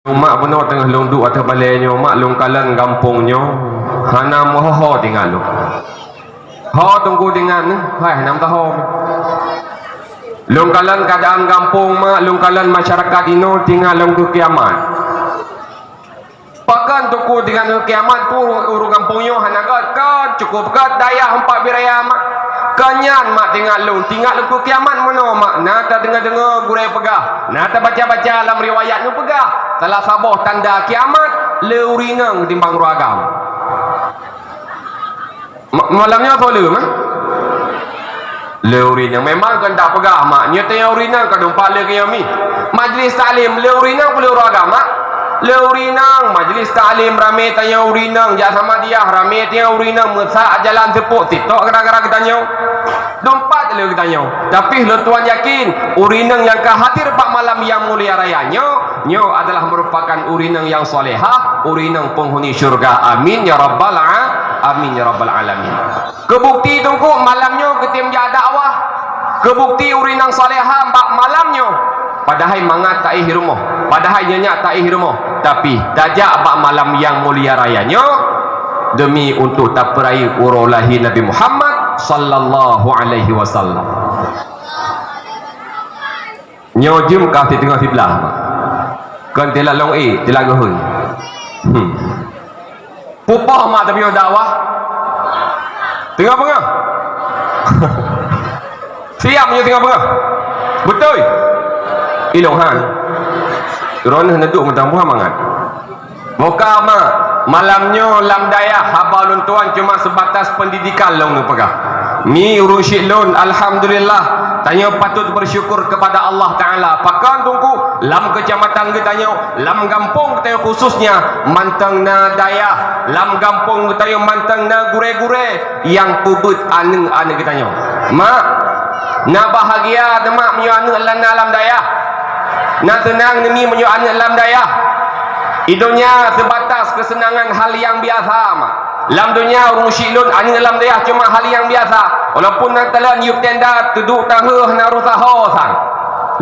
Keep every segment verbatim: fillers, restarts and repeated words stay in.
Mak bunoe teungoh lôn duek ateueh balée nyoe, mak lôn kalon gampông nyoe hana meuho-ho teuingat lôn. Ho Teungku teuingat nyoe, hai hana meuho. Lôn kalon keuadaan gampông mak, lôn kalon masyarakat inoe teuingat lôn keu kiamat. Pakon Teungku teuingat lôn keu kiamat, peue ureuëng gampông nyoe hana gét, kon cukôp gét dayah umpat biraya mak. Kon nyan mak teuingat lôn, teuingat lôn keu kiamat meunoe mak, na tadeungoe-deungoe gurée peugah, na tabaca-baca lam riwayat nyoe peugah, salah saboh tanda kiamat le ureuëng inong timbang ureuëng agam. Ma-, malam nyoe soe le mah? Le ureuëng inong. Memang keuneuk peugah mak, nyoe teuh ureuëng inong ka dumpat le keu nyoe mi. Majlis taklim le ureuëng inong peue le ureuëng agam? Le ureuëng inong. Majlis taklim ramé tanyoe ureuëng inong, jak Samadiyah ramé tanyoe ureuëng inong, meusak jalan seupôt sitok gara-gara geutanyoe. Dumpat le geutanyoe. Tapi lôn tuan yakin, ureuëng inong nyang ka hadir bak malam nyang mulia raya nyoe, nyoe adalah merupakan ureuëng inong nyang salehah, ureuëng inong penghuni syurga. Amin ya rabbal a-, amin ya rabbal alamin. Keubukti Teungku malam nyoe geutem jak dakwah. Keubukti ureuëng inong salehah bak malam nyoe. Padahai mangat taéh rumoh, padahai nyenyak taéh rumoh, tapi tajak bak malam nyang mulia raya nyoe demi untuk tapeurayeuk uroe lahé Nabi Muhammad sallallahu alaihi wasallam. Nyoe jeuem ka siteungoh siblaih. Kon teulat lông ék, teulat geuhôi. Hmm. Peue poh mak tapiôh dakwah? Teungoh beungoh. Siap nyoe teungoh beungoh. Beutôi. Ilông han. Droeneuh neuduek meutambuah mangat. Moka mak, malam nyoe lam dayah haba lôn tuan cuma seubatas peundidikan lôn neupeugah. Mi ureuëng syiek lôn, alhamdulillah, tanyoe patut beusyukur keupada Allah Taala. Pakon Teungku, lam keucamatan geutanyoe, lam gampông geutanyoe khususnya, mantong na dayah, lam gampông geutanyoe mantong na gurée-gurée nyang peubeuet aneuëk-aneuëk geutanyoe. Mak, na bahagia teuh mak meunyoe aneuëk lôn na lam dayah. Na seunang neumi meunyoe aneuëk lam dayah. Di donya seubatas keuseunangan hal nyang biasa mak. Lam donya ureuëng syiek lôn aneuëk lam dayah cuma hal nyang biasa. Walaupun na kalon yup tenda teuduek taheueh na rusaho sang.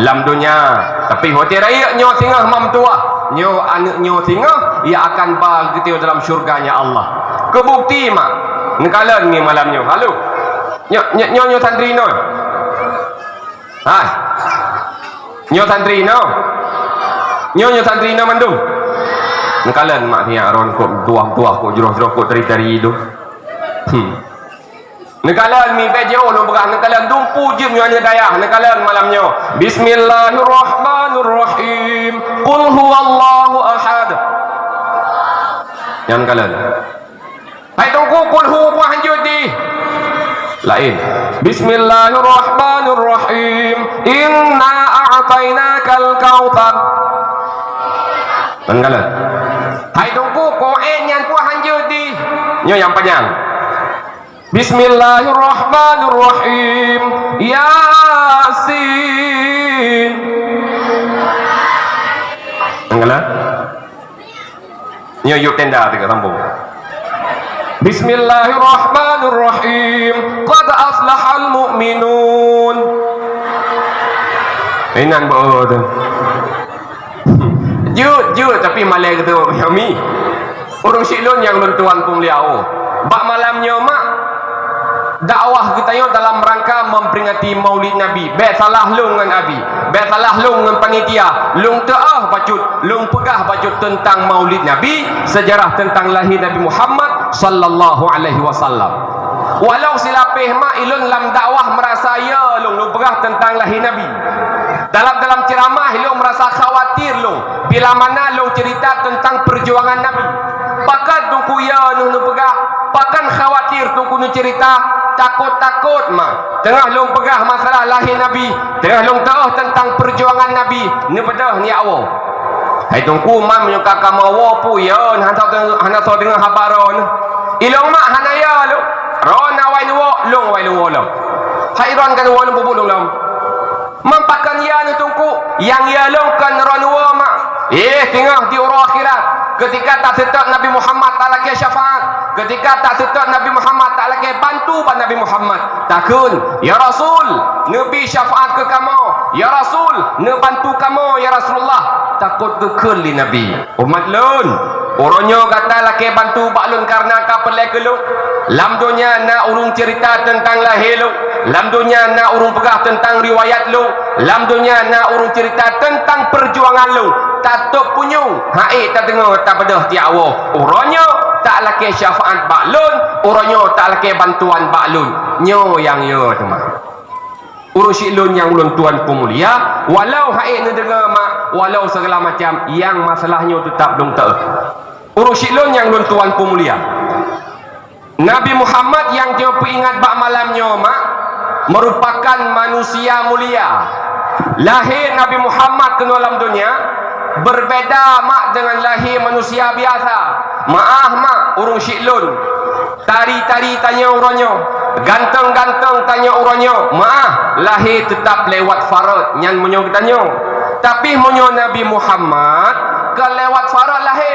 Lam donya, tapi watée rayeuk nyoe singoh mam tuah, nyoe aneuëk nyoe singoh ia akan ba geutanyoe dalam syurga-Nya Allah. Keubukti mak, neukalon nyoe malam nyoe. Halo. Nyoe, nyoe, nyoe, nyoe santri nyoe. Hai. Nyoe santri nyoe. Nyoe, nyoe santri nyoe mandum. Neukalon mak siat ron kok tuah-tuah kok jroh-jroh kok tari-tari tu. Hmm. Neukalon mi bèk jiôh lôn peugah neukalon dumpu jeuem nyoe aneuëk dayah neukalon malam nyoe. Bismillahirrahmanirrahim. Qul huwallahu ahad. Nyan neukalon. Hai Teungku, qul hu peue hanjeuet di. Laén. Bismillahirrahmanirrahim. Inna a'tainakal kautsar. Neukalon. Hai Teungku, koét nyan peue hanjeuet di. Nyoe nyang panyang. Bismillahirrahmanirrahim. Yasin. Tenggalah. Nyoe yuk tenda tiga sambung. Bismillahirrahmanirrahim. Qad aflahal mu'minun. Inan bo tu. Jeuet, jeuet, tapi malée geutanyoe mi. Ureuëng syiek lôn nyang lôn tuan peumulia, oh. Bak malam nyoe mak, dakwah geutanyoe dalam rangka memperingati Maulid Nabi. Bèk salah lôn ngon abi, bèk salah lôn ngon panitia. Lôn teu'oh bacut, lôn peugah bacut teuntang Maulid Nabi, sejarah teuntang lahé Nabi Muhammad sallallahu alaihi wasallam. Walau silapéh mak ilôn lam dakwah meurasa ya lôn, lôn peugah teuntang lahé Nabi. Dalam-dalam ceuramah ilôn meurasa khawatir lôn bila mana lôn ceurita teuntang peujuangan Nabi. Pakon Teungku ya neuh neupeugah, pakon khawatir Teungku neuceurita, takot-takot mak. Teungoh lôn peugah masalah lahé Nabi, teungoh lôn teu'oh teuntang peujuangan Nabi, neubeudôh nyak woe. Hai Teungku, mak meunyoe ka kamoe woe peue ya, hana soe deungoe, hana soe deungoe haba droeneuh. Ilôn mak hana ya lôn. Droeneuh awai neuwoe, lôn awai lôn woe lom. Hai droeneuh ka neuwoe lôn peubuet lôn lom. Mak pakon ya neuh Teungku, nyang ya lôn kon droeneuh woe mak. Eh, teungoh di uroe akhirat, keutika taseutôt Nabi Muhammad talakée syafaat, keutika taseutôt Nabi Muhammad talakée bantu bak Nabi Muhammad. Takheun, "Ya Rasul, neubi syafaat keu kamoe. Ya Rasul, neubantu kamoe, ya Rasulullah." Takot geukheun lé Nabi, "Umat lôn, uroe nyoe gata lakée bantu bak lôn kareuna ka peureulée keu lôn. Lam donya na ureuëng ceurita teuntang lahé lôn, lam donya na ureuëng peugah teuntang riwayat lôn, lam donya na ureuëng ceurita teuntang peujuangan lôn. Tatôb punyueng, han ék tadeungoe tabeudôh tiak woe. Uroe nyoe talakée syafaat bak lôn, uroe nyoe talakée bantuan bak lôn." Nyoe nyang yo teuma. Ureuëng syiek lôn nyang ulôn tuan peumulia, walau han ék neudeungoe mak, walau segala macam, nyang masalah nyoe teutab lôn teuh. Ureuëng syiek lôn nyang ulôn tuan peumulia, Nabi Muhammad nyang nyoe peuingat bak malam nyoe mak, meurupakan manusia mulia. Lahé Nabi Muhammad keunoe lam donya beubeda mak deungon lahé manusia biasa. Meu'ah mak, ureuëng syiek lôn. Tari-tari tanyoe uroe nyoe, ganteng-ganteng tanyoe uroe nyoe, meu'ah, lahé teutab lewat farot nyan meunyoe geutanyoe. Tapi meunyoe Nabi Muhammad ka lewat farot lahé,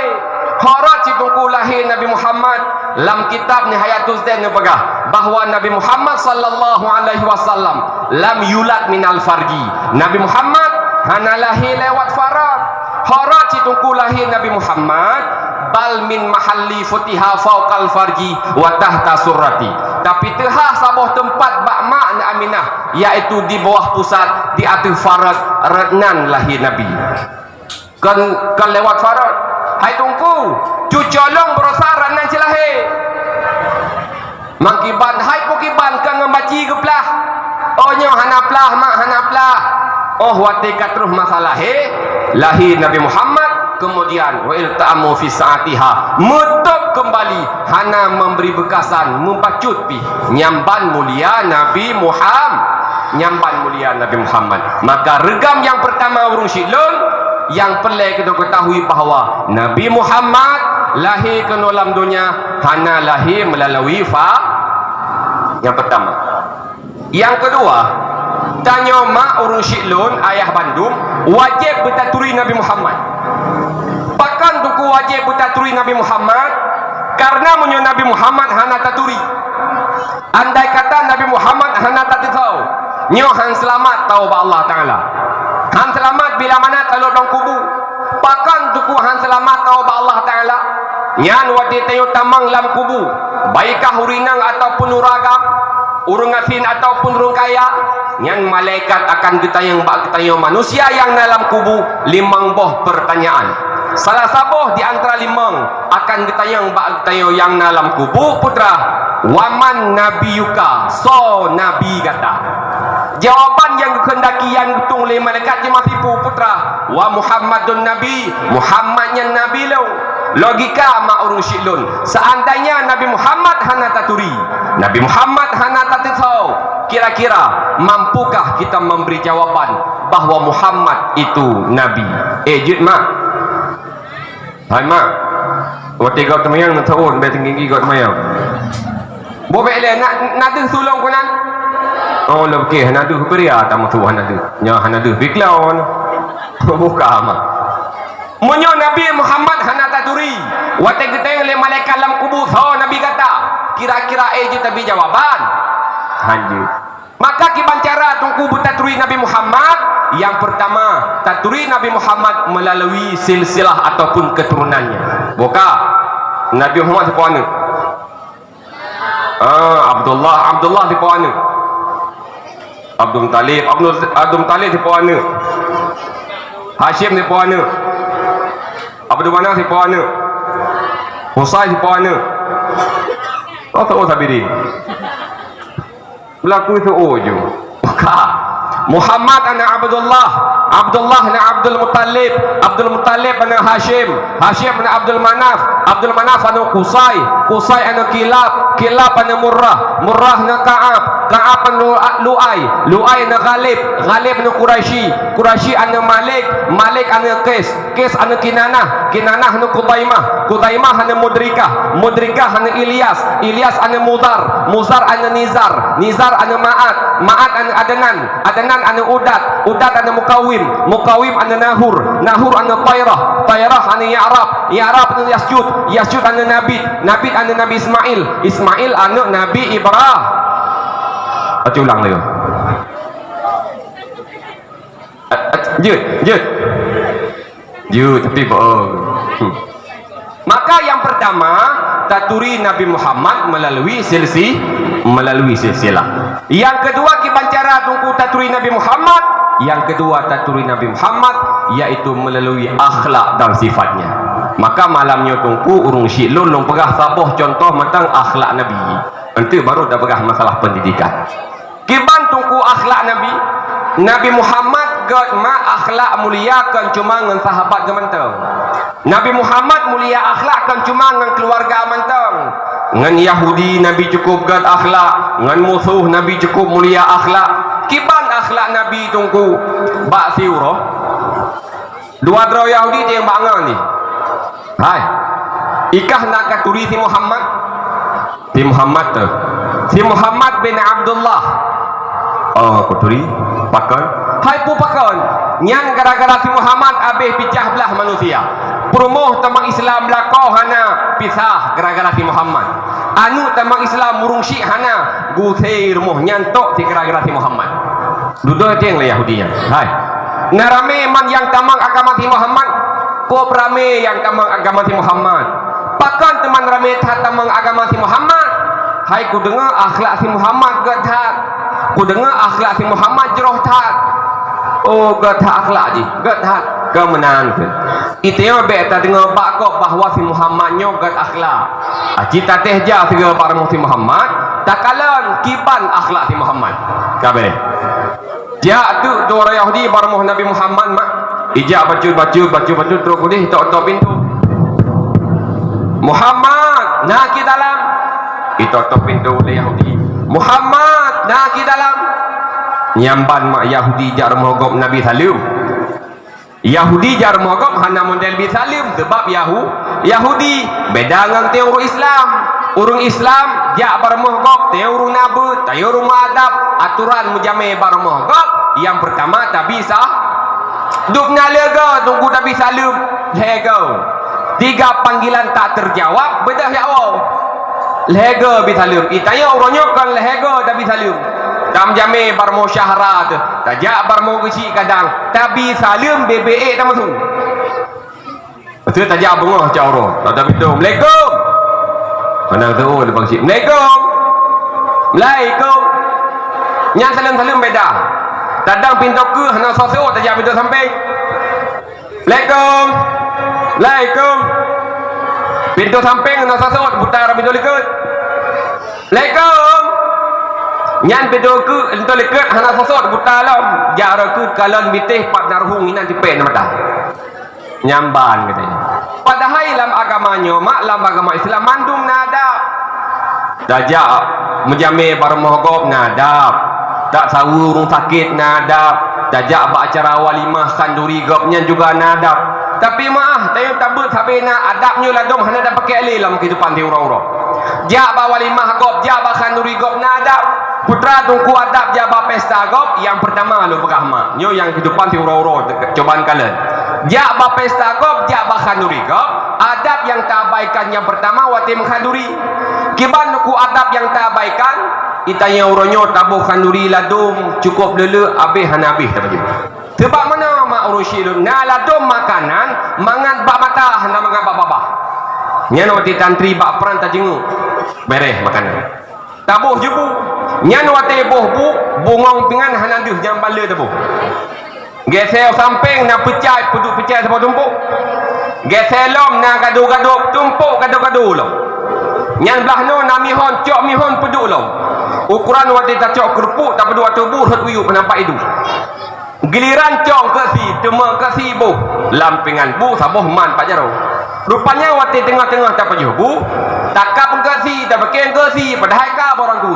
horot siteungku lahé Nabi Muhammad. Lam kitab Nihayatul Zain neupeugah bahwa Nabi Muhammad sallallahu alaihi wasallam lam yulad minal farji. Nabi Muhammad hana lahé lewat farot. Horot siteungku lahé Nabi Muhammad, bal min mahalli futiha fauqal farji wa tahta surrati. Tapi teuhah saboh teumpat bak mak Aminah, yaitu di bawah pusat, di ateueh farot, rot nan lahé Nabi. Kon, kon lewat farot. Hai teungku, cuco lôn baroesa rot nan cit lahé. Mangkiban hai peukiban ka ngon baci geuplah. Oh nyoe hana plah mak, hana plah. Oh watée ka troh masa lahé, lahé Nabi Muhammad, kemudian wa ilta'amu fi sa'atiha, meutôb keumbali, hana memberi beukasan, meubacut pih. Nyang ban mulia Nabi Muham-, nyang ban mulia Nabi Muhammad. Maka reugam nyang peurtama ureuëng syiek lôn, nyang peureulée keuneuk geutahui bahwa Nabi Muhammad lahé keunoe lam donya hana lahé meulalu fa-, nyang peurtama. Nyang keudua, tanyoe mak ureuëng syiek lôn, ayah bandum, wajéb beutaturi Nabi Muhammad. Pakon teungku wajéb beutaturi Nabi Muhammad? Kareuna meunyoe Nabi Muhammad hana taturi, andai kata Nabi Muhammad hana tateusoe, nyoe han seulamat tawoe bak Allah Taala. Han seulamat bila mana talot lam kubu. Pakon teungku han seulamat tawoe bak Allah Taala? Nyan watée tanyoe tamong lam kubu, baikah ureuëng inong ataupun ureuëng agam, ureuëng gasien ataupun ureuëng kaya, nyan malaikat akan geutanyong bak geutanyoe manusia nyang na lam kubu limong boh peurtanyaan. Salah saboh di antara limong akan geutanyong bak geutanyoe nyang na lam kubu, putra, "Wa man nabiyuka?" Soe nabi gata? Jawaban nyang geukheundaki nyang geutueng lé malaikat jih masipu, putra, "Wa Muhammadun Nabi, Muhammad nyan nabi lôn." Logika mak ureuëng syiek lôn, seandainya Nabi Muhammad hana taturi, Nabi Muhammad hana tateusoe, kira-kira mampukah kita memberi jawaban bahwa Muhammad itu nabi? Eh, jeuet mak. Hai mak, watée gob teumayang neuteuôn, bék teunggi gob teumayang. Boh bék lé, na, na deuh tulông keunan? Oh, lom keh, hana deuh beuria tameusu hana deuh. Nyoe hana deuh biklon. Buka mak. Meunyoe Nabi Muhammad hana taturi, watée geutanyong lé malaikat lam kubu, "Soe nabi gata?" Kira-kira eh jeuet tabi jawaban? Hanjeuet. Maka kiban cara teungku beutaturi Nabi Muhammad, nyang peurtama, taturi Nabi Muhammad meulalu silsilah ataupun keuturunannya. Boh ka, Nabi Muhammad sipa aneuk? Ah, Abdullah, Abdullah sipa aneuk? Abdul Muthalib, Abdul, Abdul Muthalib sipa aneuk? Hasyim sipa aneuk? Abdul Manaf sipa aneuk? Qusay sipa aneuk? Oh, oh, sabirin. Beulaku seuôt ju. Ka. Muhammad aneuk Abdullah, Abdullah aneuk Abdul Muttalib, Abdul Muttalib aneuk Hasyim, Hasyim aneuk Abdul Manaf, Abdul Manaf aneuk Qusay, Qusay aneuk Kilab, Kilab aneuk Murrah, Murrah aneuk Ka'ab, Ka'ab aneuk Lu'ay, Lu'ay aneuk Ghalib, Ghalib aneuk Quraisy, Quraisy aneuk Malik, Malik aneuk Qais, Qais aneuk Kinanah, Kinanah aneuk Khuzaimah, Khuzaimah aneuk Mudrikah, Mudrikah aneuk Ilyas, Ilyas aneuk Mudhar, Mudhar aneuk Nizar, Nizar aneuk Ma'ad, Ma'ad aneuk Adnan, Adnan aneuk Udad, Udad aneuk Mukawim, Mukawim aneuk Nahur, Nahur aneuk Tairah, Tairah aneuk Ya'rab, Ya'rab aneuk Yasjud, Yasjud aneuk Nabit, Nabit aneuk Nabi Ismail, Ismail aneuk Nabi Ibrah-, Baca ulang lagi. Eh, eh, jeuet, jeuet. Jeuet, tapi bohong. Hmm. Maka yang pertama, taturi Nabi Muhammad melalui silsi-, melalui silsilah. Yang kedua, kiban cara Teungku taturi Nabi Muhammad. Yang kedua, taturi Nabi Muhammad, yaitu melalui akhlak dan sifatnya. Maka malam nyoe Teungku, ureuëng syiek lôn, lôn peugah saboh contoh mantong akhlak Nabi. Nanti baru dah peugah masalah pendidikan. Kiban Teungku akhlak Nabi? Nabi Muhammad gét mak akhlak mulia kon cuma ngon sahabat geuh mantong. Nabi Muhammad mulia akhlak kon cuma ngon keuluwarga mantong. Ngon Yahudi Nabi cukup gét akhlak, ngon musoh Nabi cukup mulia akhlak. Kiban akhlak Nabi Teungku bak siuroe? Dua droe Yahudi teuh bak ngon ni. Hai. Ikah na katuri si Muhammad? Si Muhammad tu. Si Muhammad bin Abdullah. Oh, kuturi. Pakon? Hai pu pakon. Nyan gara-gara si Muhammad habéh picah blah manusia. Peurumoh tamong Islam lakoe hana pisah gara-gara si Muhammad. Aneuk tamong Islam ureuëng syiek hana gusé rumoh nyan tok si gara-gara si Muhammad. Dudoe teuh lé Yahudi nyan. Hai. Na ramé man nyang tamong agama si Muhammad. Kok ramé nyang tamong agama si Muhammad? Pakon teuma ramé that tamong agama si Muhammad? Hai kudeungoe akhlak si Muhammad gét that. Kudeungoe akhlak si Muhammad jroh that. Oh, gét that akhlak jih, gét that. Kon meunan kheueh. Itanyoe bék tadeungoe bak gob bahwa si Muhammad nyoe gét akhlak. Aci tatéh jak sigoe bak rumoh si Muhammad, takalon kiban akhlak si Muhammad. Ka béréh. Jak teuk dua ureuëng Yahudi bak rumoh Nabi Muhammad mak. Ijak bacut-bacut, bacut-bacut trok udeh tok-tok pintoe. "Muhammad, na ki dalam?" Itok-tok pintoe lé Yahudi. "Muhammad, na ki dalam?" Nyan ban mak Yahudi jak rumoh gob Nabi saleuem. Yahudi jak rumoh gob hana model bi saleuem, seubab Yahu-, Yahudi beda ngon teuh ureuëng Islam. Ureuëng Islam jak bak rumoh gob teuh ureuëng na beuet, teuh ureuëng meuadab, aturan meujamé bak rumoh gob nyang peurtama tabi sa-, dub na lhée goe Teungku tabi saleuem, lhée goe. Tiga panggilan tak terjawab, beudôh jak woe. Lhée goe bi saleuem. Itanyoe uroe nyoe kon lhée goe tabi saleuem. Tam jamé bak rumoh syahra teuh. Tajak bak rumoh geuchik kadang. Tabi saleuem bebe ék tameusu. Lepas tu tajak beungoh cak uroe. Tabi tu, "Assalamualaikum." Hana teuôt di bangsit. "Assalamualaikum." "Waalaikum." Nyan saleuem-saleuem beda. Tadang pintoe keue hana sosot tajak pintoe sampéng. "Assalamualaikum." "Waalaikum." Pintoe sampéng hana sosot, buta rot pintoe likot. "Assalamualaikum." Nyan pintoe likot hana sosot, buta lom. Jak rot keue kalon bitéh pat na ruhueng inan tipék na mata. Nyan ban katanya. Padahai lam agama nyoe, mak, lam agama Islam mandum na adab. Tajak meujamé bak rumoh gob na adab. Tasaweue ureuëng sakét na adab. Tajak bak acara walimah khanduri gob nyan juga na adab. Tapi meuah, tanyoe tabeuet sabe na adab nyoe ladom hana tapakék lé lam keuhidupan siuroe-uroe. Jak bak walimah gob, jak bak khanduri gob na adab. Putra Teungku adab jak bak pesta gob, nyang peurtama lôn peugah mak. Nyoe nyang keuhidupan siuroe-uroe cobaan kalon. Jak bak pesta gob, jak bak khanduri gob, adab nyang taabaikan nyang peurtama watée meukhanduri. Kiban Teungku adab nyang taabaikan, itanyoe uroe nyoe taboh khanduri ladom cukôp le-le, abéh hana abéh tapajoh. Seubab meunan mak ureuëng syiek lôn, na ladom makanan mangat bak mata, hana mangat bak babah. Nyan watée tantri bak pran tajeungeuk, béréh makanan. Taboh jeubu. Nyan watée boh bu, bungong pingan hana deuh nyang ban le taboh. Geusée sampéng na peucai, peuduek peucai saboh tumpôk. Geusée lom na gado-gado tumpôk gado-gado lom. Nyan blaih noe na mihon, cok mihon peuduek lom. Ukoran watée tacok keureupuk tapeuduek ateueh bu rhot uyueb hana pat idu. Giliran cong keusi, teuma keusi boh lam pingan bu saboh man pat jaroe. Rupanya watée teungoh-teungoh tapajoh bu, takab keusi, tapakeng keusi, padahai ka barang ku.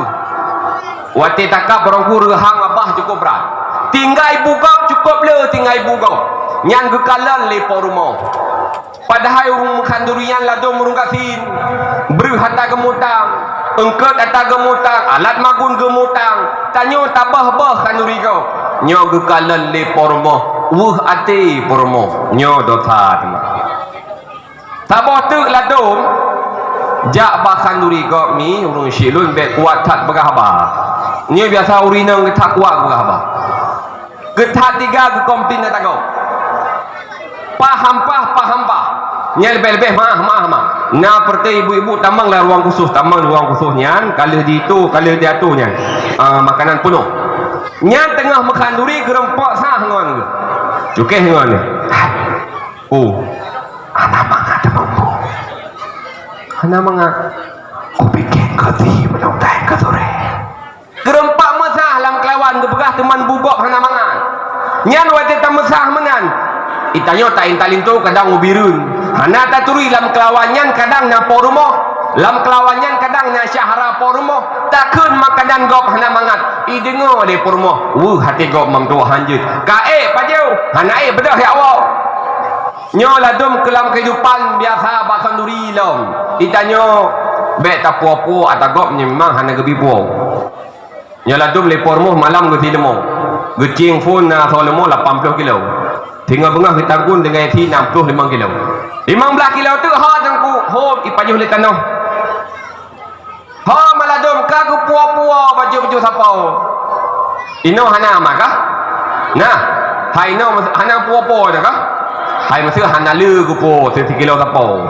Watée takab barang ku reuhang babah cukôp brat. Tinggai bu gob cukôp le tinggai bu gob. Nyan geukalon lé po rumoh. Padahai ureuëng meukhanduri nyan ladom ureuëng gasien, breueh ata geumutang, eungkot ata geumutang, alat magun geumutang, tanyoe taböh-böh khanduri gob. Nyoe geukalon lé po rumoh, weueh até po rumoh. Nyoe dosa teuma. Saboh teuk ladom jak bak khanduri gob mi ureuëng syiek lôn bék kuat that peugah haba. Nyoe biasa ureuëng inong that kuat peugah haba. Geuthat tiga geukom tin ata gob. Pah hampah, pah hampah. Nyan leubeh-leubeh maah, maah, maah. Na peureuté ibu-ibu tamong lam ruang khusus, tamong ruang khusus nyan, ka lheueh ditu, ka lheueh diatu nyan. Ah, makanan peunoh. Nyan teungoh meukhanduri geurumpok sah ngon geuh. Cukéh ngon geuh. Oh, hana mangat teuma, Bu. Hana mangat. Kupike keu si meunyoe dai keu sore. Geurumpok meusah lam keulawan geupeugah teuma bu gob hana mangat. Nyan watée tameusah meunan. Itanyoe ta intat linto kadang u Bireuen. Hana taturi lam keulawan nyan kadang na po rumoh. Lam keulawan nyan kadang na syedara po rumoh. Takheun makanan gob hana mangat. Ideungoe lé po rumoh. Weueh até gob meuntuah hanjeuet. Ka ék pajoh, hana ék beudôh jak woe. Nyoe ladôm keu lam keuhidupan biasa bak khanduri lom. Itanyoe bék tapuwoe-puwoe ata gob nyoe memang hana geubi puwoe. Nyoe ladôm lé po rumoh malam geusi leumô. Geucieng phon na asoe leumô lapan ploh kilo. Singoh beungoh geutanggon deungon isi nam ploh limong kilo. Limong blaih kilo teuk ha teungku, hom ipajoh lé tanoh. Ha maladôm ka geupuwoe-puwoe bacut-bacut sapoe. Inoe hana maka? Nah, hai inoe hana puwoe-puwoe dah kah? Hai meuseu hana le geupuwoe sikilo sapoe.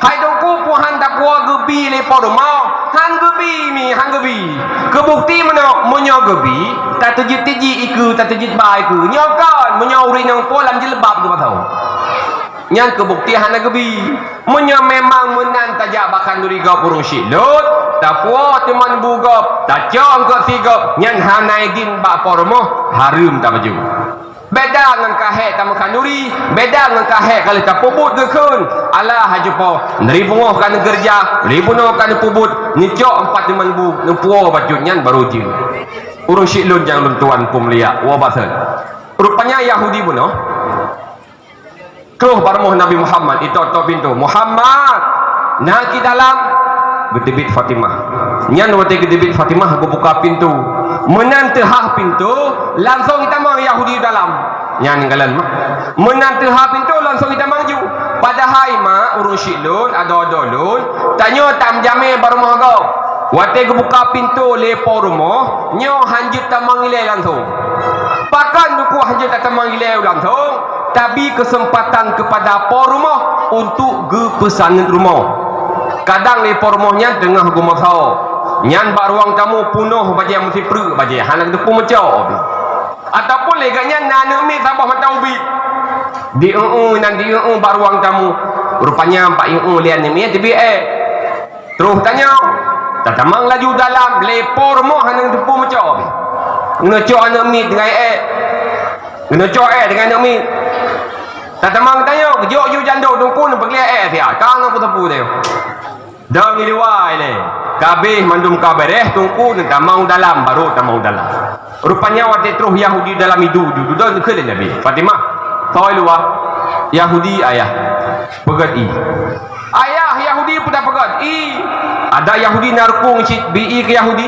Hai teungku, peue han tapuwoe geubi lé po rumoh? Han geubi mi, han geubi. Keu bukeuti meunyoe, meunyoe geubi, tateujeuet tiji ikeue, tateujeuet ba ikeue. Nyoe kon, meunyoe ureuëng nyang po lam jilbab geupasoe. Nyan keu bukeuti hana geubi. Meunyoe memang meunan tajak bak khanduri gob ureuëng syiek lôn, tapuwoe teuma bu gob, tacok eungkôt si gob, nyan hana idin bak po rumoh, hareuem tapajoh. Beda ngon ka hék tameukhanduri, beda ngon ka hék ka lheueh tapeubuet geukheun. Alah haju po, neuri beungoh ka neugeureuja, neuri bunoe ka neupeubuet, neucok empat limong bu, neupuwoe bacut nyan barô jeuet. Ureuëng syiek lôn nyang lôn tuan peumulia, woe bak sot. Rupanya Yahudi bunoe troh bak rumoh Nabi Muhammad, itok-tok pintoe. "Muhammad, na ki dalam?" Geuteubiet Fatimah. Nyan watée geuteubiet Fatimah geubuka pintoe. Meunan teuhah pintoe, langsong itamong Yahudi dalam. Nyan galon mah. Meunan teuhah pintoe langsong itamong ju. Padahai mak, ureuëng syiek lôn, adoe-adoe lôn, tanyoe tameujamé bak rumoh gob. Watée geubuka pintoe lé po rumoh, nyoe hanjeuet tamong ilée langsong. Pakon teungku hanjeuet tatamong ilée langsong? Tabi keuseumpatan keupada po rumoh untuk geupeusaneut rumoh. Kadang lé po rumoh nyan teungoh geumeusaho. Nyan bak ruang tamu punoh bajée meusipreuk bajée, hana geuteupeue meucok. Ataupun lé geuh nyan na aneuëk miet saboh mata ubit. Di-eu-eu nan di-eu-eu bak ruang tamu. Rupanya bak eu-eu lé aneuëk miet teubiet ék. Troh tanyoe, tatamong laju dalam, lé po rumoh hana geuteupeue meucok. Geuneuk cok aneuëk miet deungon ék. Geuneuk cok ék deungon aneuëk miet. Tatamong tanyoe, geujok ju jandok teungku neupeugléh ék siat. Ka ngon peue-peue tanyoe. Dong iluwa ilée. Ka abéh mandum ka beureh teungku neutamong dalam, barô tamong dalam. Rupanya watée troh Yahudi dalam idu ju, dudoe neukheun lé Nabi. Fatimah, soe iluwa? Yahudi ayah. Peugét ie. Ayah Yahudi peue tapeugét? Ie. Ada Yahudi na rukong cit bi ie keu Yahudi.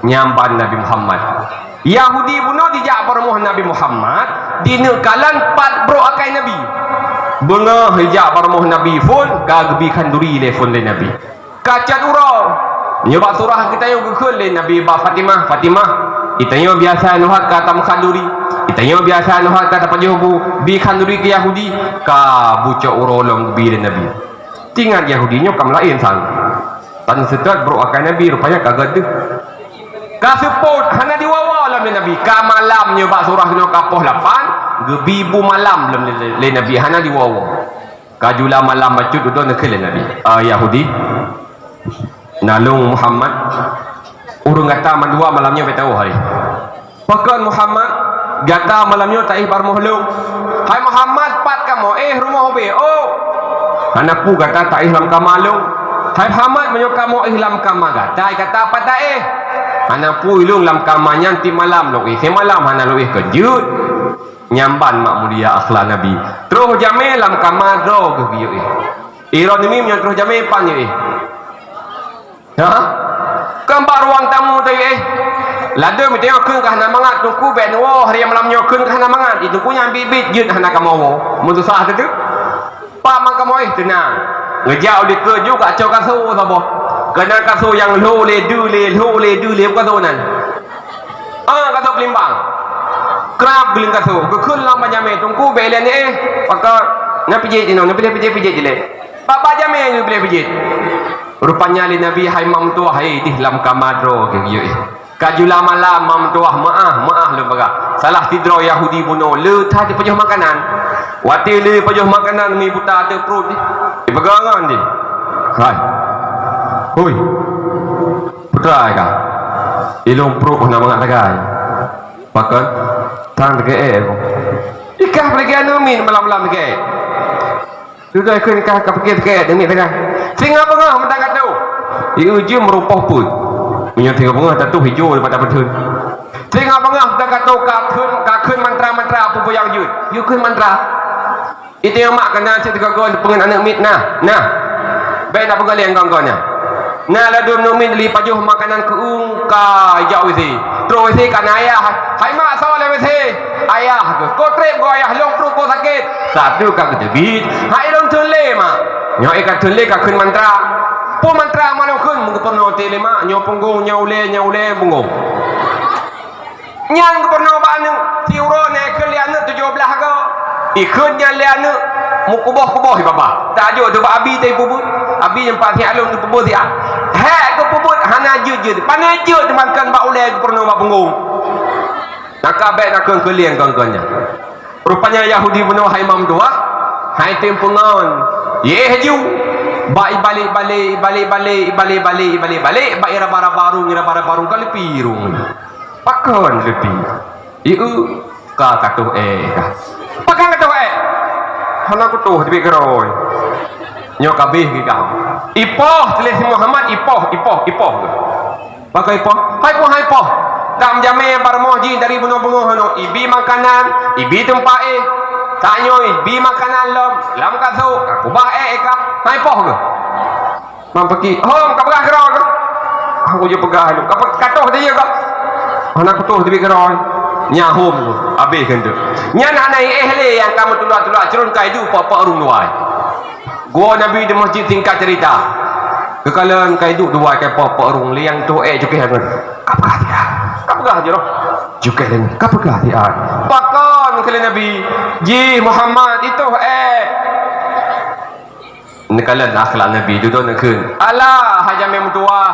Nyamban Nabi Muhammad. Yahudi bunoe dijak bak rumoh Nabi Muhammad, dineuk kalon pat brok akai Nabi. Beungoh ijak bak rumoh Nabi phon, ka geubi khanduri lé phon lé Nabi. Ka cot uroe. Nyoe bak surah geutanyoe geukheun lé Nabi bak Fatimah, "Fatimah, itanyoe biasa neuhat ka tamkhanduri. Itanyoe biasa neuhat ka tapajoh bu, bi khanduri keu Yahudi." Ka bucok uroe lom geubi lé Nabi. Tingat Yahudi nyoe kam laén sang. Tan seutôt brok akai Nabi rupanya ka gét deuh. Ka seupôt hana diwoe-woe lom lé Nabi. Ka malam nyoe bak surah nyoe ka poh lapan, geubi bu malam lom lé, lé Nabi hana diwoe-woe. Ka jula malam bacut dudoe neukheun lé Nabi, "Ah, Yahudi, nalong Muhammad, ureuëng gata mandua malam nyoe beutoh hari." "Pakon Muhammad, gata malam nyoe taéh bak rumoh lôn?" "Hai Muhammad, pat kamoe éh rumoh ubé?" "Oh, hana peue gata taéh lam kama lôn." "Hai Muhammad, meunyoe kamoe éh lam kama gata, gata pat taéh?" "Hana peue lôn lam kama nyan tiep malam lôn éh, simalam hana lôn éh keu jeuet." Nyamban mak mulia akhlak Nabi. Troh jamé lam kama droe geuh geuyue éh. Iron nimi meunyoe troh jamé pan yue éh. Ha? Kan bak ruang tamu tadi éh. Ladôm tengok kheun ka hana mangat teungku bék neuwoe hari malam nyoe kheun ka hana mangat. Di teungku nyan bit-bit jeuet hana kamoe woe. Meususah teuh. Pak man kamoe éh teunang. Geujak u likot ju ka cok kaso saboh. Keunan kaso nyang lho lé deu lé lho lé deu lé kaso nan. Ah, kaso peulimbang. Trap geuleung kasô, geukheun lam bak jamé, "Teungku, bèk lé neuéh." Pakon, "Na pijét inoe, na pijét, pijét, pijét dilèe." Bak, bak jamé geubilèe pijét. Rupanya lé Nabi, "Hai mameutuwah, hai dih lam kama droe," geuyue. Ka jula malam, mameutuwah, "Meu'ah, meu'ah lôn peugah. Salah sidroe Yahudi bunoe, le that jipajoh makanan." Watèe le jipajoh makanan, mi buta ateueh pruet dih. Jipeugah ngon dih, "Hai, hôi, peue treuk ka? Ilôn pruet hana mangat sagai." Pakon? Tan teukeue. Ikah peulagi aneuk miet malam-malam teukeue. Dudoe kheun ka, ka pike teukeue aneuk miet teukeue. Singoh beungoh mantong ka troh. Ieu jeuem meurumpok peuet. Meunyoe singoh beungoh tatuh ijo daripada peutheun. Singoh beungoh mantong ka troh, ka kheun, ka kheun mantra-mantra peue-peue nyang jeuet. Yue kheun mantra. Itu nyang mak keunan cit teuka gon peungon aneuk miet nah, nah. Bèk na peugah lé gong-gong nyan. Na ladôm aneuk miet lé pajoh makanan keu u ka jak W C. Troh W C ka na ayah. "Hai mak, soe lé W C?" "Ayah," geuh. "Ko trép goe ayah, lôn pruet ko sakét." Satu ka geuteubiet. "Hai lôn theun lé mak." Nyoe ka theun lé ka kheun mantra. Peue mantra mak lôn kheun, meugeupeureunoe teuh lé mak, nyoe punggong, nyoe ulèe, nyoe ulèe, punggong. Nyan geupeureunoe bak aneuk, siuroe na ikheun lé aneuk tujoh blaih go. Ikheun nyan lé aneuk, meukuboh-kuboh i babah. Tajok teuh bak abi teuh peubuet. Abi nyan pat siat lôn geupeubuet siat. Hék geupeubuet hana jeuet-jeuet. Pane jeuet teuh mantong bak ulèe geupeureunoe bak punggong. Naka bèk na kheun keulieng kon-kon nyan. Rupanya Yahudi bunoe hai mameutuwah, hai tem peungon. Yeh ju. Bak ibalek-balek, ibalek-balek, ibalek-balek, ibalek-balek, bak iraba-raba rhueng, iraba-raba rhueng, ka leupie rhueng. Pakon leupie? Ieu ka katoh èk kah? Pakon katoh èk? Hana kutoh teubiet keudroe. Nyoe ka abéh geuh kah. Ipoh, tuléh si Muhammad, ipoh, ipoh, ipoh. Pakon ipoh? Hai poh, hai poh. Tam jamé bak rumoh jih dari beungoh-beungoh nyoe. Ibi makanan, ibi teumpat éh. Tanyoe ibi makanan lom, lam kasô, ka kubah èk kah. Hai poh geuh. Mam Paki, "Hom, ka peugah keudroe keuh?" "Hom, kujeuet peugah lôn." "Ka pe-, katoh teuh kah?" "Hana kutoh teubiet keudroe." Nyan hom, abéh keuneuk. Nyan hana éh lé nyang ka meutulak-tulak cron ka iduek pok-pok rhueng luwai. Gua Nabi di masjid, singkat cerita. Geukalon ka iduek dua ka pok-pok rhueng, lé nyang toh èk cukéh ngon. "Ka peugah tiat. Ka peugah jih roh." Cukéh lé, "Ka peugah tiat." Pakon kheun lé Nabi, "Jih Muhammad, itoh èk." Neukalon akhlak Nabi, dudoe neukheun, "Alah, hai jamé meutuwah,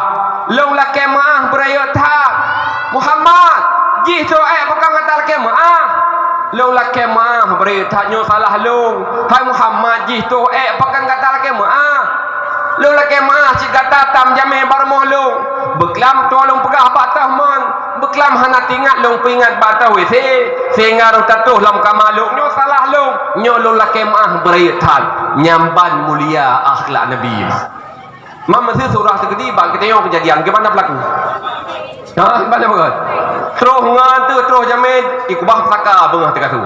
lôn lakèe meu'ah beurayeuk that. Muhammad, jih toh èk pakon gata lakèe meu'ah? Lôn lakèe meu'ah beurayeuk that, nyoe salah lôn. Hai Muhammad, jih toh èk pakon gata lakèe meu'ah? Lôn lakèe meu'ah cit gata tam jamé bak rumoh lôn. Beuklam toh lôn peugah bak toh mon." Beuklam hana teuingat lôn peuingat bak ateueh W C, sehingga roh tatuh lam kama lôn, nyoe salah lôn, nyoe lôn lakèe meu'ah beurayeuk that. Nyan ban mulia akhlak Nabi. Mam meusi surah teukeudi bak geutanyoe keujadian, keuban peulaku. Ha, keuban peulaku. Troh ngon teuh, troh jamé, ikubah pusaka beungoh teuh kasô.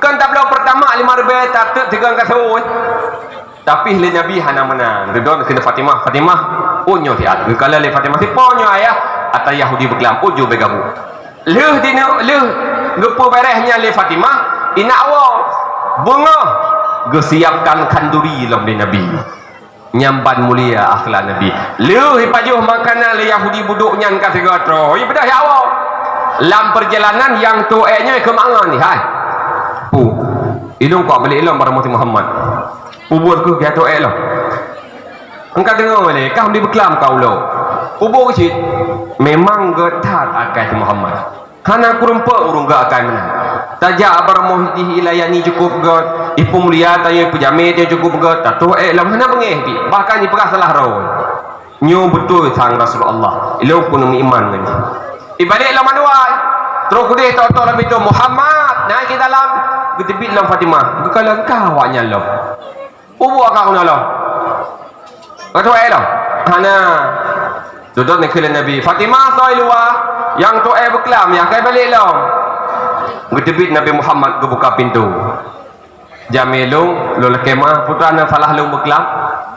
Kan tabloe peurtama lima ribèe tateuk tiga kasô, eh. Tapi lé Nabi hana meunan. Dudoe kheun Fatimah, "Fatimah, oh nyoe siat." Geukalon lé Fatimah, "Sipo nyoe ayah?" "Ata Yahudi beuklam." "Oh, jeuet bèk gabuk." Lheueh dineuk, lheueh geupeubareh nyan lé Fatimah, inak woe. Beungoh geusiapkan khanduri lom lé Nabi. Nyan ban mulia akhlak Nabi. Lheueh ipajoh makanan lé Yahudi budok nyan ka sigoe troh, ibeudôh jak woe. Lam peurjalanan nyang toh èk nyoe keu mangan, "Hai, pu, ilôn kok balek lom barô Muhammad." Peubuet keuh keu atoe lom. Engka deungoe lé, kah di beuklam ka ulo. Peubuet keuh cit. Memang geuh that akai si Muhammad. Hana kureumpok ureueng geuh akai meunan. Tajak bak rumoh jih ilayani cukup gèt, ipeumulia tanyoe, ipeujamé tanyoe cukup gèt, tatoe lom hana beungéh pih. Bahkan jipeugah salah droe. Nyoe beutôi sang Rasulullah. Ilôn pun meuiman ngon jih. Ibalek lom anuai. Troh keudeh tok-tok lom pintoe, "Muhammad, na i dalam." Geuteubiet lom Fatimah. Geukalon ka awaknyan lom. Peubuet ka unoe lom. Ka toe lom. Hana. Dudoe neukheun lé Nabi, "Fatimah, soe i luwa, nyang toe beuklam, nyang akai balek lom." Geuteubiet Nabi Muhammad geubuka pintoe. "Jamé lôn, lôn lakèe meu'ah, peue treuk na salah lôn beuklam?"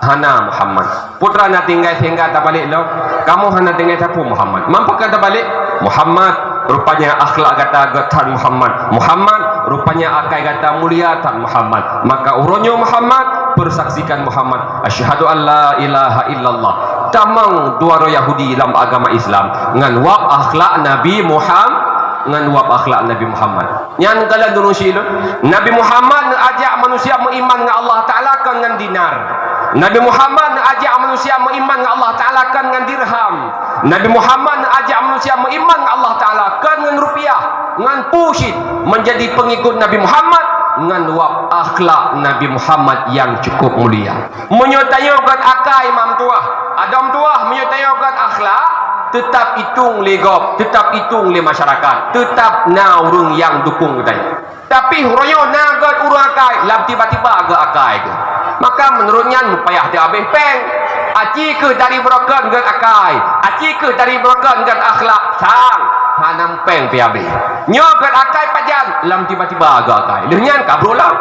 "Hana, Muhammad." "Peue treuk na tinggai sehingga tabalek lom?" "Kamoe hana tinggai sapeue, Muhammad." "Man pakon tabalek?" "Muhammad, rupanya akhlak gata gèt that, Muhammad. Muhammad, rupanya akai gata mulia that, Muhammad. Maka uroe nyoe, Muhammad, persaksikan, Muhammad, asyhadu an la ilaha illallah." Tamong dua droe Yahudi lam agama Islam ngon wab akhlak Nabi Muham-, Ngon wab akhlak Nabi Muhammad. Nyan kala dulu silon. Nabi Muhammad neuajak manusia meuiman ngon Allah Taala kon ngon dinar. Nabi Muhammad neuajak manusia meuiman ngon Allah Taala kon ngon dirham. Nabi Muhammad neuajak manusia meuiman ngon Allah Taala kon ngon rupiah, ngon pusit. Menjadi pengikut Nabi Muhammad ngon wab akhlak Nabi Muhammad yang cukup mulia. Meunyoe tanyoe gét akai, mam tuah, adom tuah, meunyoe tanyoe gét akhlak, teutap itong lé gob, teutap itong lé masyarakat, teutap na ureuëng nyang dukong geutanyoe. Tapi uroe nyoe na gét ureuëng akai, lam tiba-tiba gét akai geuh. Maka meunurot nyan meupayah teuhabéh péng. Aci kheueh dari beureukat gét akai, aci kheueh dari beureukat gét akhlak, sang hana péng peuhabéh. Nyoe gét akai pajan, lam tiba-tiba gét akai. Lheueh nyan ka brok lam.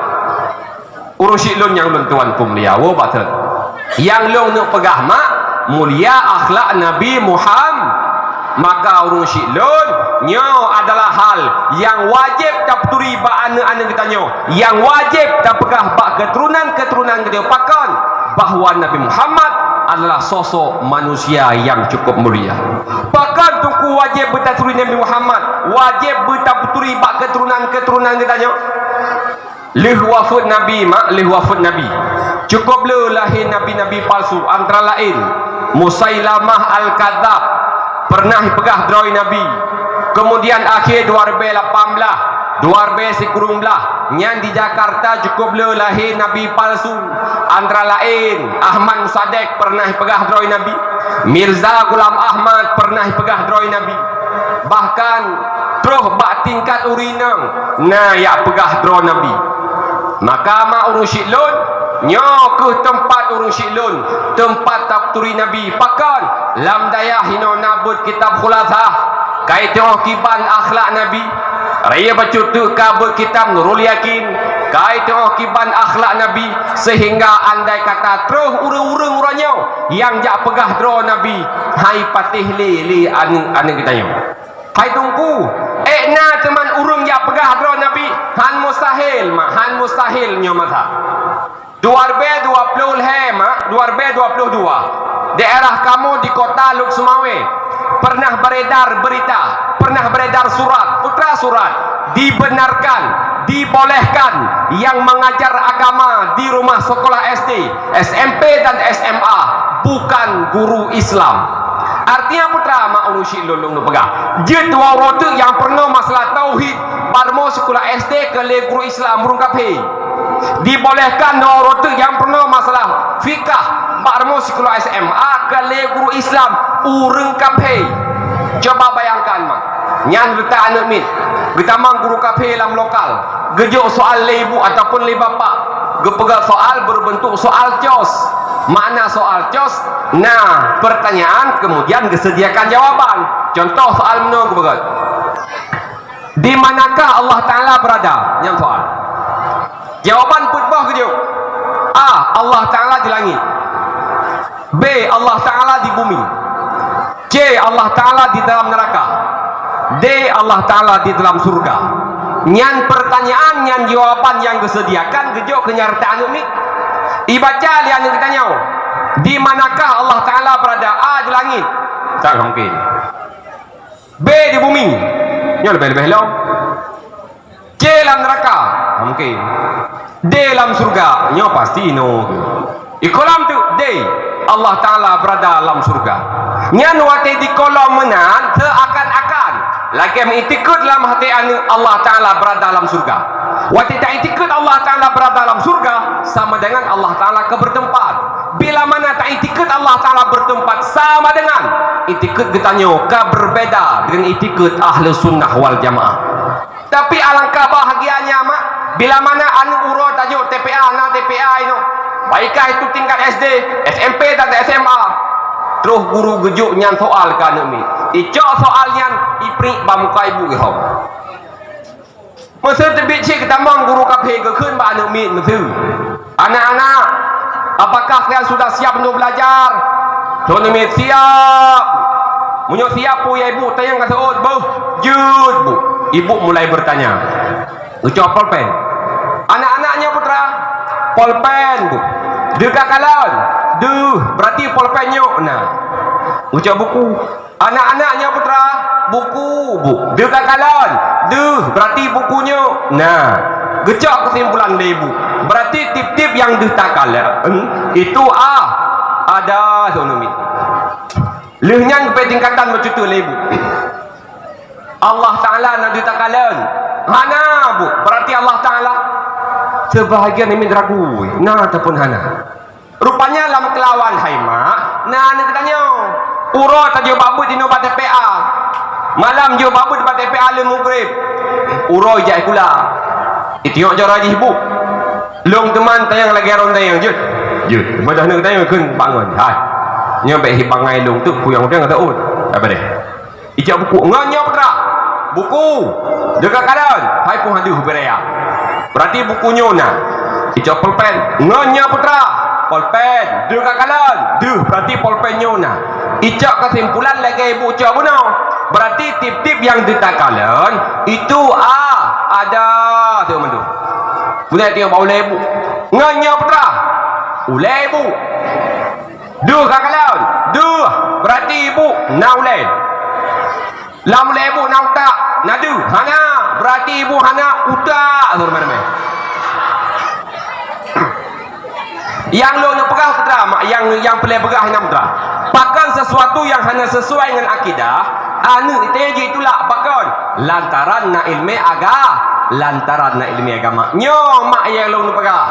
Ureuëng syiek lôn nyang lôn tuan peumulia, woe bak thon. Nyang lôn neuk peugah mak, mulia akhlak Nabi Muhammad. Maka ureuëng syiek lôn, nyoe adalah hal nyang wajéb tapeuturi bak aneuëk-aneuëk geutanyoe, nyang wajéb tapeugah bak keuturonan-keuturonan geutanyoe pakon bahwa Nabi Muhammad adalah sosok manusia nyang cukup mulia. Pakon teungku wajéb beutapeuturi Nabi Muhammad, wajéb beutapeuturi bak keuturonan-keuturonan geutanyoe? Lheueh wafeuet Nabi, mak, lheueh wafeuet Nabi, cukup le lahé nabi-nabi palsu, antara laén Musailamah Al-Kadzab, pernah peugah droe Nabi. Kemudian akhé dua ribèe lapan blah, dua ribèe sikureueng blah, nyan di Jakarta cukup le lahé nabi palsu, antara laén Ahmad Musadek, pernah peugah droe Nabi. Mirza Ghulam Ahmad, pernah peugah droe Nabi. Bahkan troh bak tingkat ureuëng inong na nyang peugah droe Nabi. Maka mak ureuëng syiek lôn, nyoe kheueh teumpat ureuëng syiek lôn, teumpat tapeuturi Nabi. Pakon? Lam dayah inoe na beuet kitab Khulasah, kai teungoh kiban akhlak Nabi. Raya bacut teuk ka beuet kitab Nurul Yakin, kai teungoh kiban akhlak Nabi, seuhingga andai kata troh ureuëng-ureuëng uroe nyoe nyang jak peugah droe Nabi, hai patéh lé, lé aneuëk-aneuëk geutanyoe. Hai teungku, ék na teuma ureuëng jak peugah droe Nabi, han mustahil, mak, han mustahil nyoe masa. Dua ribèe dua ploh lhèe, mak, dua ribèe dua ploh dua, daerah kamoe di kota Lhokseumawe pernah beredar berita, pernah beredar surat, putra surat, dibenarkan, dibolehkan yang mengajar agama di rumah sekolah S D, S M P dan S M A bukan guru Islam. Artinya putra, mak, ureuëng syiek lôn, lôn peugah, jeuet dua uroe teuk nyang peurunoe masalah tauhid bak rumoh sikula S D keu lé guru Islam, ureuëng kafé. Dibolehkan dua uroe teuk nyang peurunoe masalah fikah bak rumoh sikula S M A keu lé guru Islam, ureuëng kafé. Coba bayangkan, mak, nyan reuta aneuëk miet, geutamong guru kafé lam lokal, geujok soal lé ibu ataupun lé bapak, geupeugah soal berbentuk soal cos. Makna soal cos, na pertanyaan, kemudian geusediakan jawaban. Contoh soal meunoe geupeugah, "Di manakah Allah Taala berada?" Nyan soal. Jawaban peuet boh geujok. A, Allah Taala di langit. B, Allah Taala di bumi. C, Allah Taala di dalam neraka. D, Allah Taala di dalam surga. Nyan pertanyaan, nyan jawaban nyang geusediakan geujok keu nyang reuta aneuëk miet. Ibaca lé aneuëk geutanyoe, "Di manakah Allah Taala berada?" A, di langit. Tak mungkin. B, di bumi. Nyoe leubeh-leubeh lom. C, lam neraka. Tak mungkin. D, lam surga. Nyoe pasti inoe. Di kolom tu, D, Allah Taala berada lam surga. Nyan watèe di kolom meunan, seakan-akan lagèe meuiktikeuet lam até aneuëk Allah Taala berada lam surga. Watèe taiktikeuet Allah Taala berada lam surga, sama dengan Allah Taala ka bertempat. Bila mana taiktikeuet Allah Taala bertempat, sama dengan iktikeuet geutanyoe ka berbeda dengan iktikeuet Ahlussunnah wal Jamaah. Tapi alangkah bahagianya, mak, bila mana aneuëk uroe tajok T P A, na T P A inoe, baik ka itu tingkat S D, S M P dan S M A. Troh guru geujok nyan soal keu aneuëk miet. Icok soal nyan, ipriek bak muka ibu geuh. Meuseu teubiet cit geutamong guru kafé geukheun bak aneuëk miet meuseu, "Anak-anak, apakah kalian sudah siap untuk belajar?" Aneuëk miet, "Siap." "Meunyoe siap, peue ya ibu?" Tanyong ka seuôt, "Beuh, jeuet, Bu." Ibu mulai bertanya. Geucok polpen. "Anak-anak nyoe putra?" "Polpen, Bu." "Deuh ka kalon?" "Deuh." "Berarti polpen nyoe na." Geucok buku. "Anak-anak nyoe putra?" Buku, bu. Deuh ka kalon. Deuh, berarti buku nyoe. Nah, geucok keusimpulan lé bu. Berarti tiep-tiep nyang deuh takalon, itu a, ada ekonomi. Lheueh nyan geupeu tingkatan meucutu lé bu. Allah Ta'ala na deuh takalon. Hana, bu. Berarti Allah Ta'ala. Sebahagian imit ragu, na ataupun hana. Rupanya lam keulawan hai mak, na aneuk geutanyoe. Uroe tajok bak beuet inoe bak T P A. Malam jok bak beuet bak T P A lheueh mugrib. Uroe ijak sikula. Itiok jora jih bu. Lôn teuma tanyong lagèe ron tanyong jeuet. Jeuet. Padahai aneuk geutanyoe kheun bangon. Hai. Nyoe bèk hi bangai lôn tu kuyang udang kata ut. Apa deh? Ijak buku. Ngon nyoe putra. Buku. Deuh ka kalon. Hai pun hadeuh beuraya. Berarti buku nyoe na. Icok polpen. Ngon nyoe putra. Polpen. Deuh ka kalon. Deuh. Berarti polpen nyoe na. Icok kesimpulan lagèe ibu cok bunoe. Berarti tiep-tiep nyang deuh takalon, itu a, ada. Tengok mandum. Bunoe tengok bak ulèe ibu. Ngon nyoe putra. Ulèe ibu. Deuh ka kalon. Deuh. Berarti ibu na ulèe. Lam ulèe ibu na utak, na deuh, hana, berarti ibu hana utak, tu ramé-ramé. Nyang lôn peugah putra, mak, nyang, nyang peureulèe peugah nyan putra. Pakon sesuatu nyang hana sesuai ngon akidah, aneuk teuh jitulak pakon? Lantaran na ileumèe aga-, lantaran na ileumèe agama. Nyoe mak nyang lôn peugah.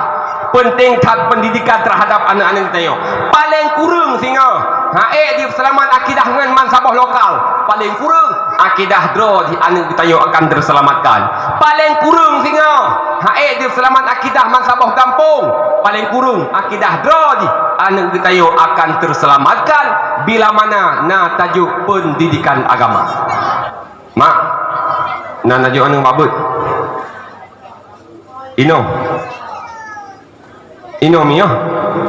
Penting that pendidikan terhadap aneuk-aneuk geutanyoe. Paleng kureueng singoh, ha ék jipeuseulamat akidah ngon bansaboh lokal. Paleng kureueng, akidah droe jih aneuk geutanyoe akan teuselamatkan. Paleng kureueng singoh, ha ék jipeuseulamat akidah bansaboh gampông. Paleng kureueng, akidah droe jih aneuk geutanyoe akan teuselamatkan bila mana na tajok pendidikan agama. Mak, na najok aneuk mabeuet. Inoe. Inoe miyuh.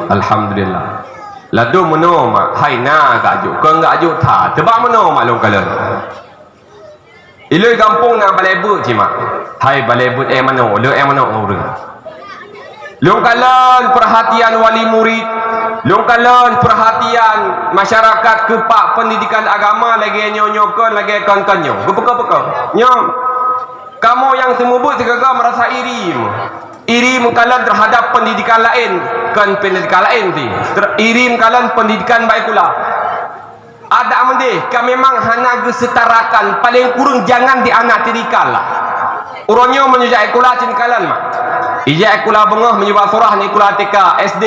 Alhamdulillah. Ladôm meunoe mak, hai na gak jok, kon gak jok that. Teuba meunoe mak lôn kalon. Iloi gampông na balèe beuet cit mak. Hai balèe beuet éh manok, le éh manok ureueng. Lôn kalon peurhatian wali murid, lôn kalon peurhatian masyarakat keu bak pendidikan agama lagèe nyoe, nyoe kon, lagèe kon, kon nyoe. Geupeukong-peukong. Nyoe. Kamoe nyang seumeubeuet sigoe-goe meurasa iri. Iri meukalon terhadap pendidikan laén, kon pendidikan laén sih. Ter-, iri meukalon pendidikan bak sikula. Adak meudeh, ka memang hana geuseutarakan, paleng kureueng jangan di anak tirikan lah. Uroe nyoe meunyoe jak sikula cit kalon mak. Ijak sikula beungoh meunyoe bak surah ni sikula T K, S D.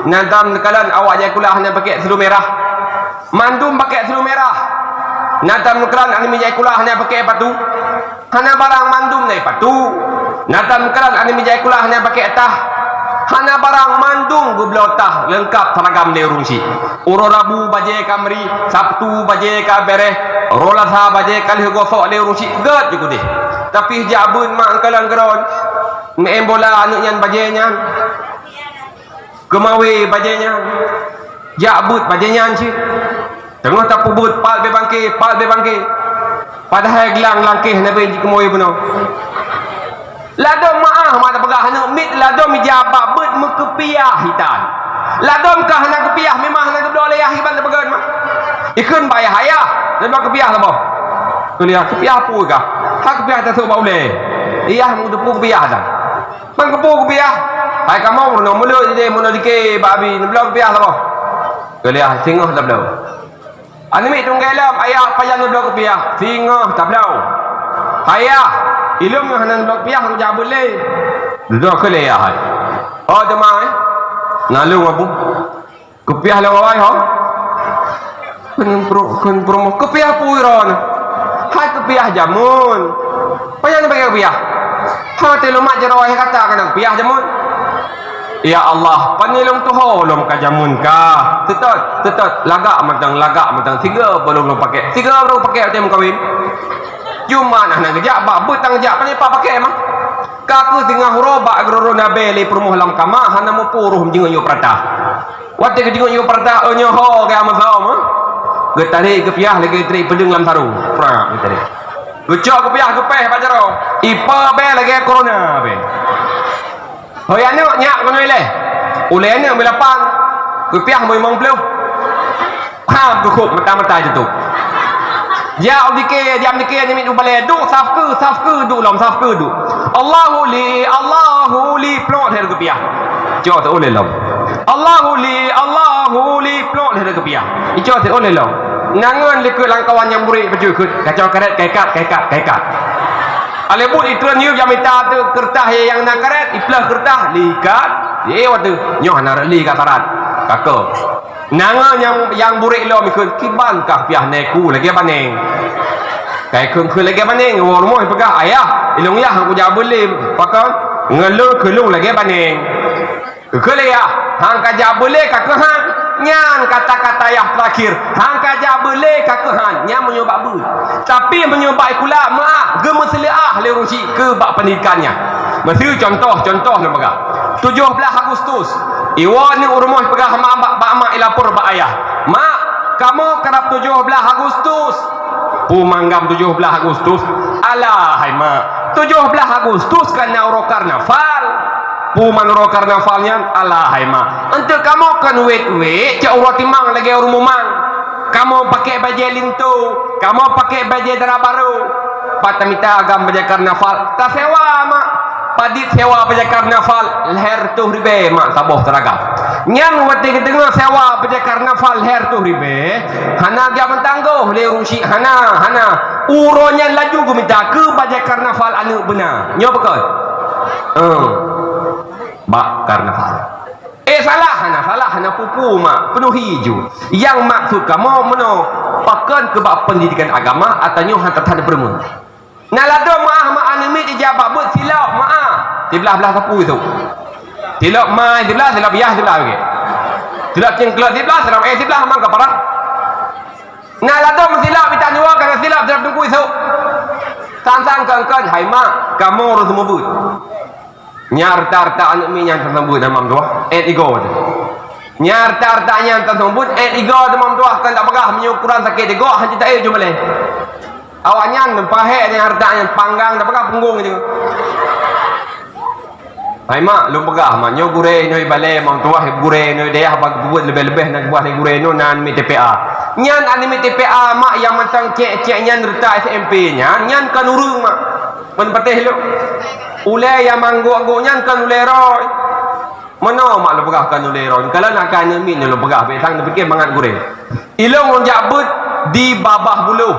Na tam kalon awak jak sikula hana pakèk seuleu mirah. Mandum pakèk seuleu mirah. Na tam kalon aneuk jak sikula hana pakèk patu. Hana barang mandum na ipatu. Na tam kalon aneuk jak sikula hana pakèk tah. Hana barang mandum geubloe tah leungkap seragam lé ureueng chik. Uroe Rabu bajèe ka meuri, Sabtu bajèe ka bèrèh, uroe Lasa bajèe ka lheueh gosok lé ureueng chik gèt jikudeh. Tapi jak beuet mak kalon keudroe, meu'en bola aneuk nyan bajèe nyan. Keumawé bajèe nyan, jak beuet bajèe nyan cit. Teungoh tapeubuet, "Pat bèe bangke, pat bèe bangke." Padahai geulang langkeh na bèe jikeumoe bunoe. Ladôm meu'ah mak tapeugah aneuk miet ladôm ija bak beuet meukeupiah itan. Ladôm ka hana keupiah, memang hana geubloe lé yah iban tapeugah mak. Ikheun bak yah, "Ayah, ladôm keupiah saboh." Keuliah, "Keupiah peue kah?" "Hana keupiah tasôk bak ulèe." "Iyah meuteupeue keupiah dah." Ban keupeue keupiah? Hai kamoe meurunoe mulod jideh meurunoe dike bak abi neubloe keupiah saboh. Keuliah singoh tabloe. Aneuk miet tunggée lom, "Ayah, pajan neubloe keupiah?" "Singoh tabloe." "Hai yah, ilôn nyoe hana neubloe keupiah, neujak beuet lé." Dudoe keuliah hai. Oh teuma eh. Naleueng abu. Keupiah lôn awai ho. Kheun pru-, kheun prumoh, "Keupiah peue droeneuh?" "Hai keupiah jameun." "Panyang neubagi keupiah?" "Hai watèe lôn mat jaroe hai kata kana keupiah jameun." "Ya Allah, pane lôn tuho lôn ka jameun kah?" "Teutot, teutot, lagak mantong, lagak mantong. Sigoe baru lôn pakèk. Sigoe baru pakèk watèe meukawen." Cuma nah, na geujak bak beuet tan geujak, pane pat pakèk mah. Ka keuh singoh uroe bak geuroro nabèe lé peurumoh lam kama, hana muphom roh meujingeuk yue peuratah. Watèe geujingeuk yue peuratah, "Oh, nyoe ho gaya meusom, eh?" Geutarek keupiah lagèe tarek peudeueng lam sarong. Prak, geutarek. Geucok keupiah geupèh bak jaroe. Ipa bèe lagèe corona bèe. "Hoi aneuk, nyak keunoe ilèe." Ulèe aneuk meuilapan. Keupiah meulimong ploh. Ha, geukhôb mata-mata jitôb. Jak u dikée, diam dikée, nyan miet u balée, duek saf keu, saf keu, duek lom, saf keu, duek. Allahu li, Allahu li, plok lhèe reukupiah. Cok teuh ulée lom. Allahu li, Allahu li, plok lhèe reukupiah. Icok teuh ulée lom. Nangon likot lam kawan nyang burék pacut kheun, kacau karet, kaikat, kaikat, kaikat. Alée buet itreun yub jak mita teuh keureutah nyang na karet, ipleuh keureutah, likat. Ye, watèe nyoe hana rot li ka sarat. Kakô. Nangon nyang, nyang burék lom ikheun, kiban kah piah neku lagèe baneng. Kai kheun-kheun lagèe baneng, woe rumoh peugah, "Ayah, ilong yah han kujak beulé, pakon? Ngon lôn kheun lôn lagèe baneng." Kheun lé yah, "Han kajak beulé ka keuhan." Nyan kata-kata yah terakhir, "Han kajak beulé ka keuhan." Nyan meunyoe bak beuet. Tapi meunyoe bak sikula, meu'ah, geumeuseuliah lé ureueng chik keu bak pendidikan nyan. Meusi contoh, contoh lôn peugah. Tujoh blaih Agustus, iwoe aneuk u rumoh peugah ma-, bak, bak mak ilapor bak ayah, "Mak, kamoe karab tujoh blaih Agustus." Peue manggam tujoh blaih Agustus? Alah hai mak, tujoh blaih Agustus kan na uroe karnaval. Peue man uroe karnaval nyan? Alah hai mak, enteuk kamoe kan wét-wét cok uroe timang lagèe ureueng mumang. Kamoe pakék bajèe linto, kamoe pakék bajèe dara barô. Pat tamita agam bajèe karnaval? Tasewa, mak. Padit sewa bajèe karnaval? Lhèe reutôh ribèe, mak, saboh seuragam. Nyan watèe geudeungoe sewa bajèe karnaval lhèe reutôh ribèe, hana geumeutanggôh lé ureueng chik, hana, hana. Uroe nyan laju geumita keu bajèe karnaval aneuk beuna. Nyoe pakon? Eh, bak karnaval. Eh, salah, hana salah, hana peue-peue, mak. Peunuhi ju. Nyang maksud kamoe meunoe, pakon keu bak pendidikan agama atawa nyoe hana that-that peurumoh? Na ladôm meu'ah, mak, aneuk miet ijak bak beuet silop, meu'ah. Siblah-blah sapu isôk. Silop mai siblah, silop yah siblah lagèe. Silop cengklot siblah, silop eh siblah, mang ka parah. Na ladôm silop ita nyuwa kana silop, silop teungku isôk. Sang-sang kon-kon, hai mak, kamoe ureueng seumeubeuet. Nyan reuta-reuta aneuk miet nyan teusambot na mam tuah, ét igoe teuh. Nyan reuta-reuta nyan teusambot, ét igoe teuh mam tuah, kan tapeugah meunyoe kurang sakét igoe, hanjeuet taék ju malèe. Awaknyan pahèk nyan reuta nyan panggang, tapeugah punggong teuh. Hai mak, lôn peugah mak, nyoe gurèe nyoe ibalèe mam tuah, gurèe nyoe dayah bak peubuet leubeh-leubeh na geubuah lé gurèe nyoe na aneuk miet T P A. Nyan aneuk miet T P A mak nyang mantong cék-cék nyan reuta S M P nyan, nyan kon ureueng mak. Ban patéh lôn. Ulèe nyang manggok-gok nyan kon ulèe roe. Meunoe mak lôn peugah kon ulèe roe. Kalau na keu aneuk miet nyoe lôn peugah, bèk sang neupike mangat gurèe. Ilôn lôn jak beuet di Babah Buloh,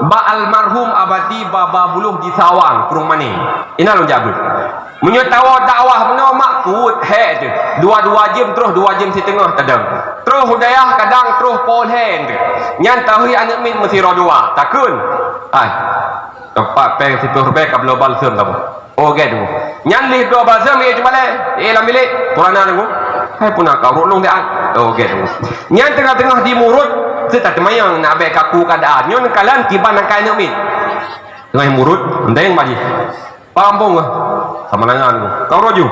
bak almarhum Abati Babah Buloh di Sawang, Krueng Mané. Inan lôn jak beuet. Meunyoe tawoe dakwah meunoe mak, kuweuet hék teuh. Dua-dua jeuem troh dua jeuem siteungoh tadong. Troh u dayah kadang troh po lhèe teuh. Nyan tahi aneuk miet meusidroe dua. Takheun. Hai. Teumpat péng siploh ribèe ka bloe balsem saboh. Oh, gèt tu. Nyan lheuh bloe balsem, ie cuba lé. Ie lam bilék. Purana tu. Hai puna ka urot lôn siat. Oh, gèt tu. Nyan teungoh-teungoh jimurot, teuh tateumayang nak bèk kaku keuadaan. Nyoe neukalon kiban akai aneuk miet. Teungoh jimurot, mendeng bak jih. Paham pun kah? Sama dengan tu. Ka urot ju.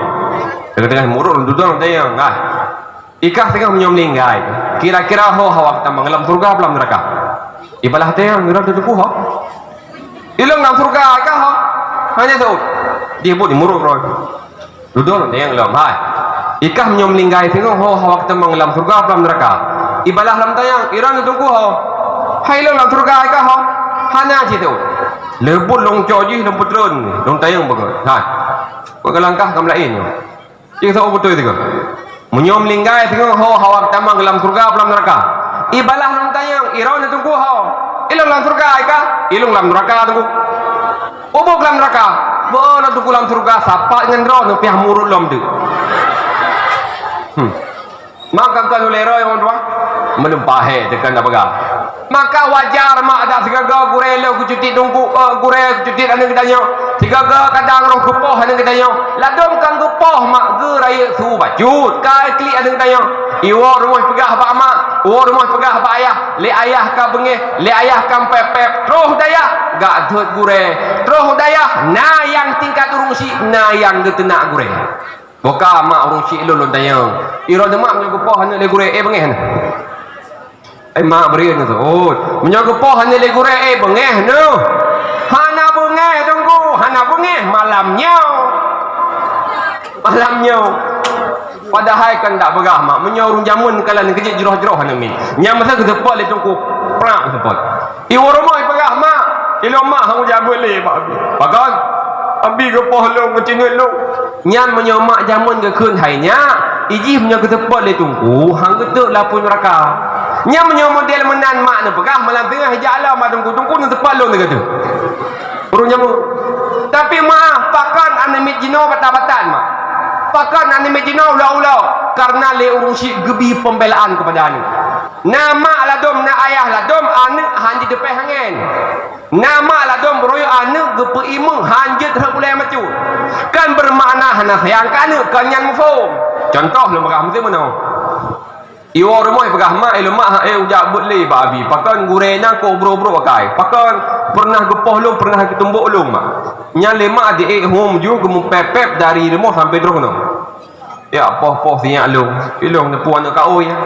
Teungoh-teungoh jimurot, lôn dudoe lôn tanyong. Ah. Ikah teungoh meunyoe meuninggai, kira-kira ho hawa geutamong lam syeuruga peue lam neuraka? Ibalah teuh, ngira teutuku ho. Ilong lam syeuruga ikah ho. Hanya seuôt. Di buet di muruk roh. Dudoe nyang lom hai. Ikah meunyoe meuninggai teungoh ho hawa geutamong lam syeuruga peue lam neuraka? Ibalah lam tanyong, ira teutuku ho. Hai ilong lam syeuruga ikah ho. Hana cit seuôt. Leubut long cok jih long peutreun, long tanyong beugét. Hai. Bak langkah kam laén nyoe. Cit soe beutôi sigoe. Meunyoe meuninggai singoh ho hawa geutamong lam syeuruga peue lam neuraka? Ibalah lôn tanyong, iron neutungku ho. Ilong lam syeuruga ai kah? Ilong lam neuraka teungku. Ubuk lam neuraka. Beu neutungku lam syeuruga sapat ngon droe neupiah murut lom teuk. Hmm. Maka kon ulèe roe, orang tua. Meuneumpah he teuka na peugah. Maka wajar mak dak sigaga gurèe lôn keucutit dungku, eh, gurèe keucutit aneuk geutanyoe. Sigaga kadang roh geupoh aneuk geutanyoe. Ladôm kan geupoh mak geurayeuk su bacut. Ka klik aneuk geutanyoe. Iwoe rumoh peugah bak mak, iwoe rumoh peugah bak ayah. Lé ayah ka beungèh, lé ayah ka pèp-pèp. Troh dayah, gak dot gurèe. Troh dayah, na nyang tingkat ureueng syik, na nyang geuteunak gurèe. Boh ka mak ureueng syik lôn lôn tanyong. Iron mak meunyoe geupoh aneuk lé gurèe, eh, beungèh aneuk. Eh, mak bri aneuk seuôt. Meunyoe geupoh aneuk lé gurèe, eh, beungèh aneuk. Hana beungèh teungku, hana beungèh malam nyoe. Malam nyoe. Padahai kan dak peugah mak, meunyoe ureueng jameun kalon keujeuet jroh-jroh aneuk miet. Nyang masa geuseupôt lé teungku, prak geuseupôt. Iwoe rumoh ipeugah, "Mak, ilôn mak hana kujak beuet lé bak abi. Pakon? Abi geupoh lôn, geucingeut lôn." Nyan meunyoe mak jameun geukheun hai nyak, ijih meunyoe geuseupôt lé teungku, hana geuteuk lapui neuraka. Nyan meunyoe model meunan mak neupeugah, malam teungoh ijak lom bak teungku, "Teungku, neuseupôt lôn," neugeuteuek. Ureueng jameun. Tapi maaf, pakon aneuk miet jinoe batat-batat, mak? Pakon aneuk miet jinoe ulok-ulok? Karena lé ureueng syik geubi pembelaan kepada aneuk. Na mak ladôm, na ayah ladôm, aneuk han jiteupéh angén. Na mak ladôm beuruyuek aneuk geupeuimeung han jeuet rhot ulée macut. Kan beumakna hana sayang keu aneuk, kon nyan muphom. Cuntoh lôn peugah miseue meunoe. Iwoe rumoh ipeugah, "Mak, ilôn mak hana kujak beuet lé bak abi. Pakon gurée nyan kok brok-brok akai. Pakon peureunah geupoh lôn, peureunah geutumbok lôn, mak." Nyan lé mak di ék hom ju geumupép-pép dari rumoh sampoe droeneuh. Ya, poh-poh sinyak lôn. Ilôn neupue aneuk kaôi, ya.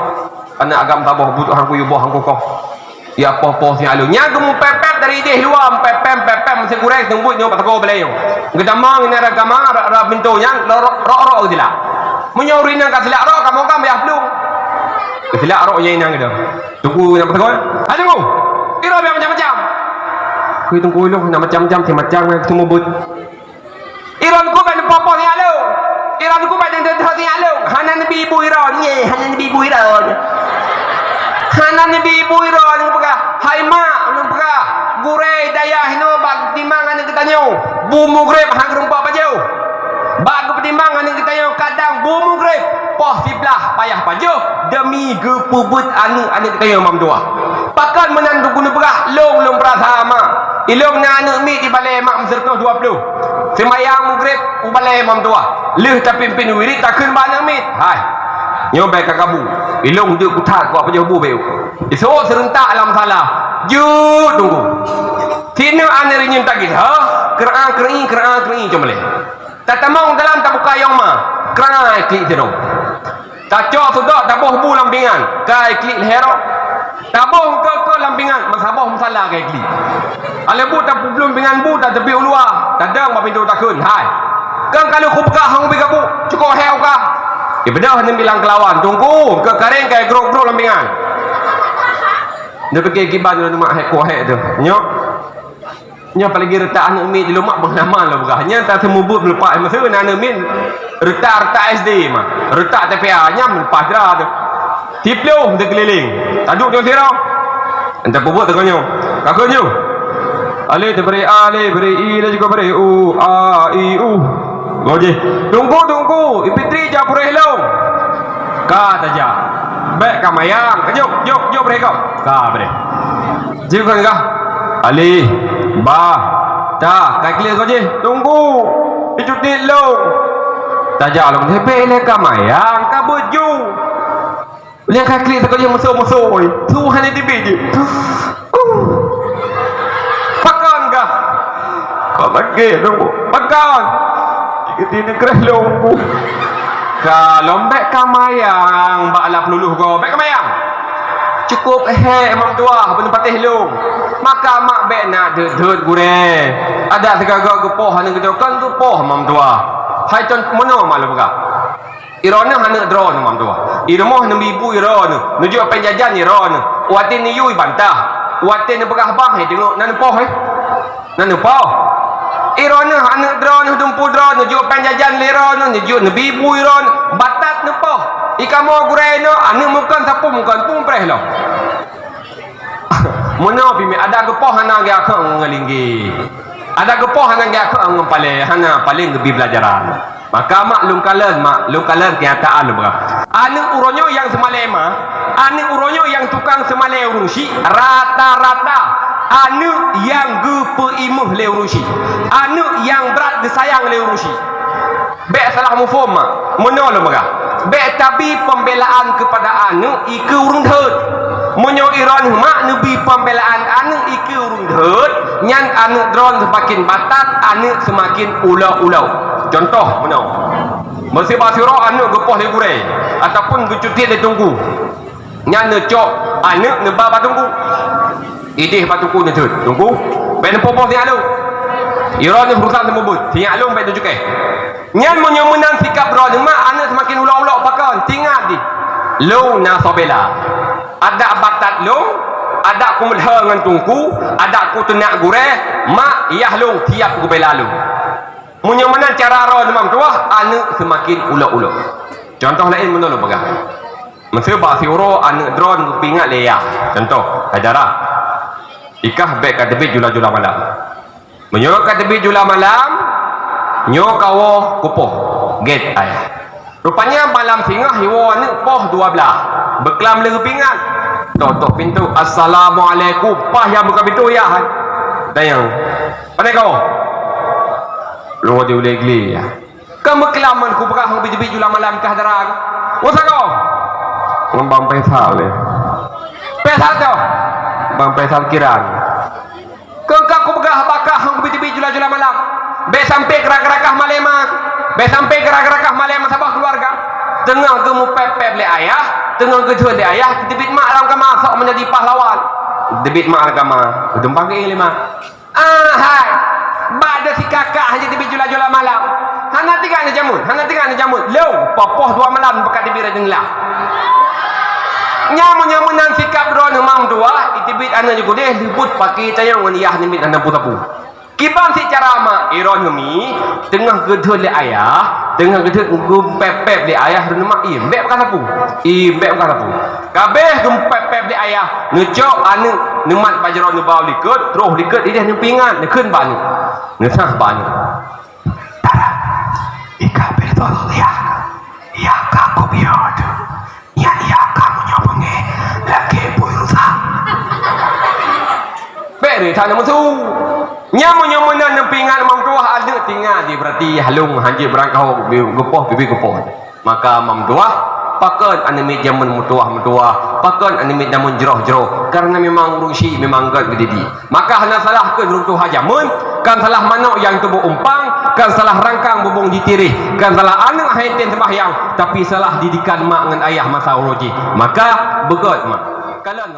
Aneuk agam saboh buet han kuyue boh han kukoh. Ya, poh-poh sinyak lôn. Nyan geumupép-pép dari idéh luwa, mupép-pép, mupép-pép, meusé gurée seumeubeuet nyoe bak sagoe balée nyoe. Geutamong inan rot kama, rot, rot pintoe nyan, rot, rot, rot, rot geusilak. Meunyoe ureueng inyan ka silak rot, kamoe kan beuet plueng. Geusilak rot nyan inan geudong. Teungku nyang bak sagoe, "Hai Teungku, iroe biang macam-macam." Keu Teungku ilôn na macam-macam, si macam nyang seumeubeuet. Iroe keuh bèk neupoh-poh sinyak lôn. Iroe keuh bèk neudeungoe sinyak lôn. Hana neubi ibu iroe nyoe, hana neubi ibu iroe nyoe. Hana neubi ibu iroe nyoe peugah, "Hai mak," ulôn peugah, "gurée dayah inoe bak geupeutimang aneuk geutanyoe. Bu mugreb han geureumpok pajoh. Bak geupeutimang aneuk geutanyoe kadang bu mugreb, poh siblaih payah pajoh demi geupeubeuet aneuk-aneuk geutanyoe mamdua." Pakon meunan Teungku neupeugah, "Lôn, lôn peurasa, mak. Ilôn na aneuk miet di balée mak meuseureutoh dua ploh. Seumayang mugreb u balée mamdua. Lheueh tapimpén wirid takheun bak aneuk miet, 'Hai, nyoe bèk kakabu. Ilôn jeuet kuthat keu pajoh bu bèk.' Isôk seureuntak lam salah. Jeuet Teungku. Sineuk aneuk rinyueng tagih, ha? Keureu'ah keureu'i, keureu'ah keureu'i cok malée. Tatamong dalam tabuka yong ma, keureu'ah klik sidroe. Tacok sudok taboh bu lam pingan, kai klik lhèe rot. Taboh keu-keu lam pingan, meusaboh musala kai klik. Alèh bu tapeublum pingan bu, tateubiet u luwa, tadong bak pintoe takheun, 'Hai, kang ka lheueh kupeugah hông ubé gabu, cukôp hék u kah.' Ibeudôh neubilang keu lawan, 'Teungku, keu karéng kai grok-grok lam pingan.' Neupiké kiban lôn mak hék kuah hék teuh. Nyoe. Nyan apalagi reutak aneuk miet di lumak beunama lôn peugah. Nyan taseumeubeuet meuleupah meuseue na aneuk miet reutak-reutak S D mah. Reutak T P A nyan meuleupah jra teuh. Siploh teukeulileng. Taduek nyoe sidroe. Entah peubuet teuka nyoe. Ka keu nyoe. Alé teubri A, lé bri I, lé jikeu bri U, A, I, U. Goh jih. Teungku, teungku, i Fitri jak puréh lôn. Ka tajak. Bèk ka mayang. Jok, jok, jok puréh gob. Ka puréh. Jeuet kon kah? Alif, ba, ta, ka klik sagoe jih. Teungku, icut tiet lôn. Tajak lôn, hebe ilèe ka mayang, ka beuet ju. Ilèe ka klik sagoe jih, musoh-musoh, oi. Su hana dibi jih. Pakon kah? Kok sakét, Teungku? Pakon? Jikeuti neukreh lôn, Teungku. Ka lôn bèk ka mayang, bak lam peululuh gob, bèk ka mayang. Cukôp hék, Imam Tuah, beuneupatéh lôn. Maka mak bèk na deuet-deuet gurèe. Adak sigaga geupoh aneuk geutanyoe kon geupoh, Imam Tuah. Hai con meunoe mak lôn peugah. Iroe nyoe aneuk droeneuh, Imam Tuah. I rumoh neubi bu iroe nyoe, neujok péng jajan iroe nyoe. Watèe neuyue bantah. Watèe neupeugah bah, hai deungö, na neupoh, eh. Na neupoh. Iroe nyoe aneuk droeneuh, dumpeue droeneuh, neujok péng jajan lé droeneuh, neujok neubi bu iroe nyoe, batat neupoh. I kamoe gurèe nyoe, aneuk meukon sapeue meukon, peue mupreh lom. Meunoe pih, adak geupoh hana geukheun ngon linggih. Adak geupoh hana geukheun ngon paleng, hana paleng geubi peulajaran. Maka mak lôn kalon, mak lôn kalon kenyataan lôn peugah. Aneuk uroe nyoe nyang seumalèe ma, aneuk uroe nyoe nyang tukang seumalèe ureueng syik, rata-rata aneuk nyang geupeuimeung lé ureueng syik, aneuk nyang brat geusayang lé ureueng syik. Bèk salah muphom mak, meunoe lôn peugah. Bèk tabi pembelaan keupada aneuk i keu ureueng deuhet. Meunyoe iroe nyoe mak neubi pembelaan aneuk i keu ureueng deuhet, nyan aneuk droeneuh seumaken batat, aneuk seumaken ulok-ulok. Cuntoh meunoe. Meusiba sidroe aneuk geupoh lé gurèe ataupun geucut tiet lé teungku. Nyan neucok aneuk neuba bak teungku. Idéh bak teungku neujeuet, "Teungku, bèk neupoh-poh sinyak lôn. Iroe nyoe urosan seumeubeuet, sinyak lôn bèk neucukéh." Nyan meunyoe meunan sikap droeneuh mak, aneuk seumaken ulok-ulok pakon, teuingat jih, lôn na sobela. Adak batat lôn, Adak ku meulhö ngon teungku, adak ku teunak gurée, mak, yah lôn, siab ku bela lôn. Meunyoe meunan cara droeneuh meutuah, aneuëk seumaken ulok-ulok. Contoh laén meunoe lôn peugah. Meuseu bak siuroe aneuëk droeneuh geupeuingat lé yah. Contoh, syedara. Ikah bék ka teubiet jula-jula malam. Meunyoe ka teubiet jula malam, nyoe kawoe kupoh gét ayah. Rupanya malam singoh iwoe aneuëk poh dua blaih. Beuklam lé geupeuingat. Toh-toh pintoe, "Assalamualaikum." Paih nyang buka pintoe yah. Tanyong, "Pane kawoe?" Lôn di ulée glé yah. Ka meuklam ngon kupeugah hong teubiet jula malam kah dara. Woe sagoe? Ngon Bang Faisal lé. Faisal toh? Bang Faisal Kiran. Keu ka kupeugah bak kah hong teubiet jula-jula malam. Bék sampai geura-geura kah malée ma. Bék sampai geura-geura kah malée ma saboh keuluwarga. Teungoh geumupép-pép lé ayah, teungoh geudeuh lé ayah, teubiet mak lam kama sok meunjadi pahlawan. Teubiet mak lam kama, geudumpang keu lé mak. Ah, hai. Bak deuh sikakak hana teubiet jula-jula malam. Hana tinggai neujameun, hana tinggai neujameun. Lôn, poh-poh dua malam beuka teubiet rajin lah. Nyan meunyoe meunan sikap droeneuh meutuah, iteubiet aneuëk jih keudeh, leubut paki tanyong ngon yah namiet hana peue-peue. Kiban cit cara mak, droeneuh mi, teungoh geudeuh lé ayah, teungoh geudeuh geupép-pép lé ayah, droeneuh mak, "Ih, bék beuka sapeue. Ih, bék beuka sapeue." Ka béh geupép-pép lé ayah, neucok aneuëk, neumat bak jaroe neuba u likot, troh likot ideh neupeuingat, neukheun bak aneuëk. Neusah bak aneuëk. "Dara, ikah bék tolong yah. Yah ka kupiôh teuh. Nyan yah ka meunyoe beungéh, lagée bui rusa." Bék reuta neumeusu. Nyan meunyoe meunan neupeuingat meutuah aneuëk tinggai di berarti halong hanjeuet beurangkaho geupoh bibi geupoh. Maka meutuah, pakon aneuëk miet jameun meutuah-meutuah, pakon aneuëk miet jameun jroh-jroh, karena memang ureuëng syik memang gét geudidik. Maka hana salah keu ureuëng tuha jameun, kan salah manok nyang teuboh umpang, kan salah rangkang bubông jitirih, kan salah aneuëk hai tem seumbahyang, tapi salah didikan mak ngon ayah masa uroe jih. Maka beugét mak. Kalon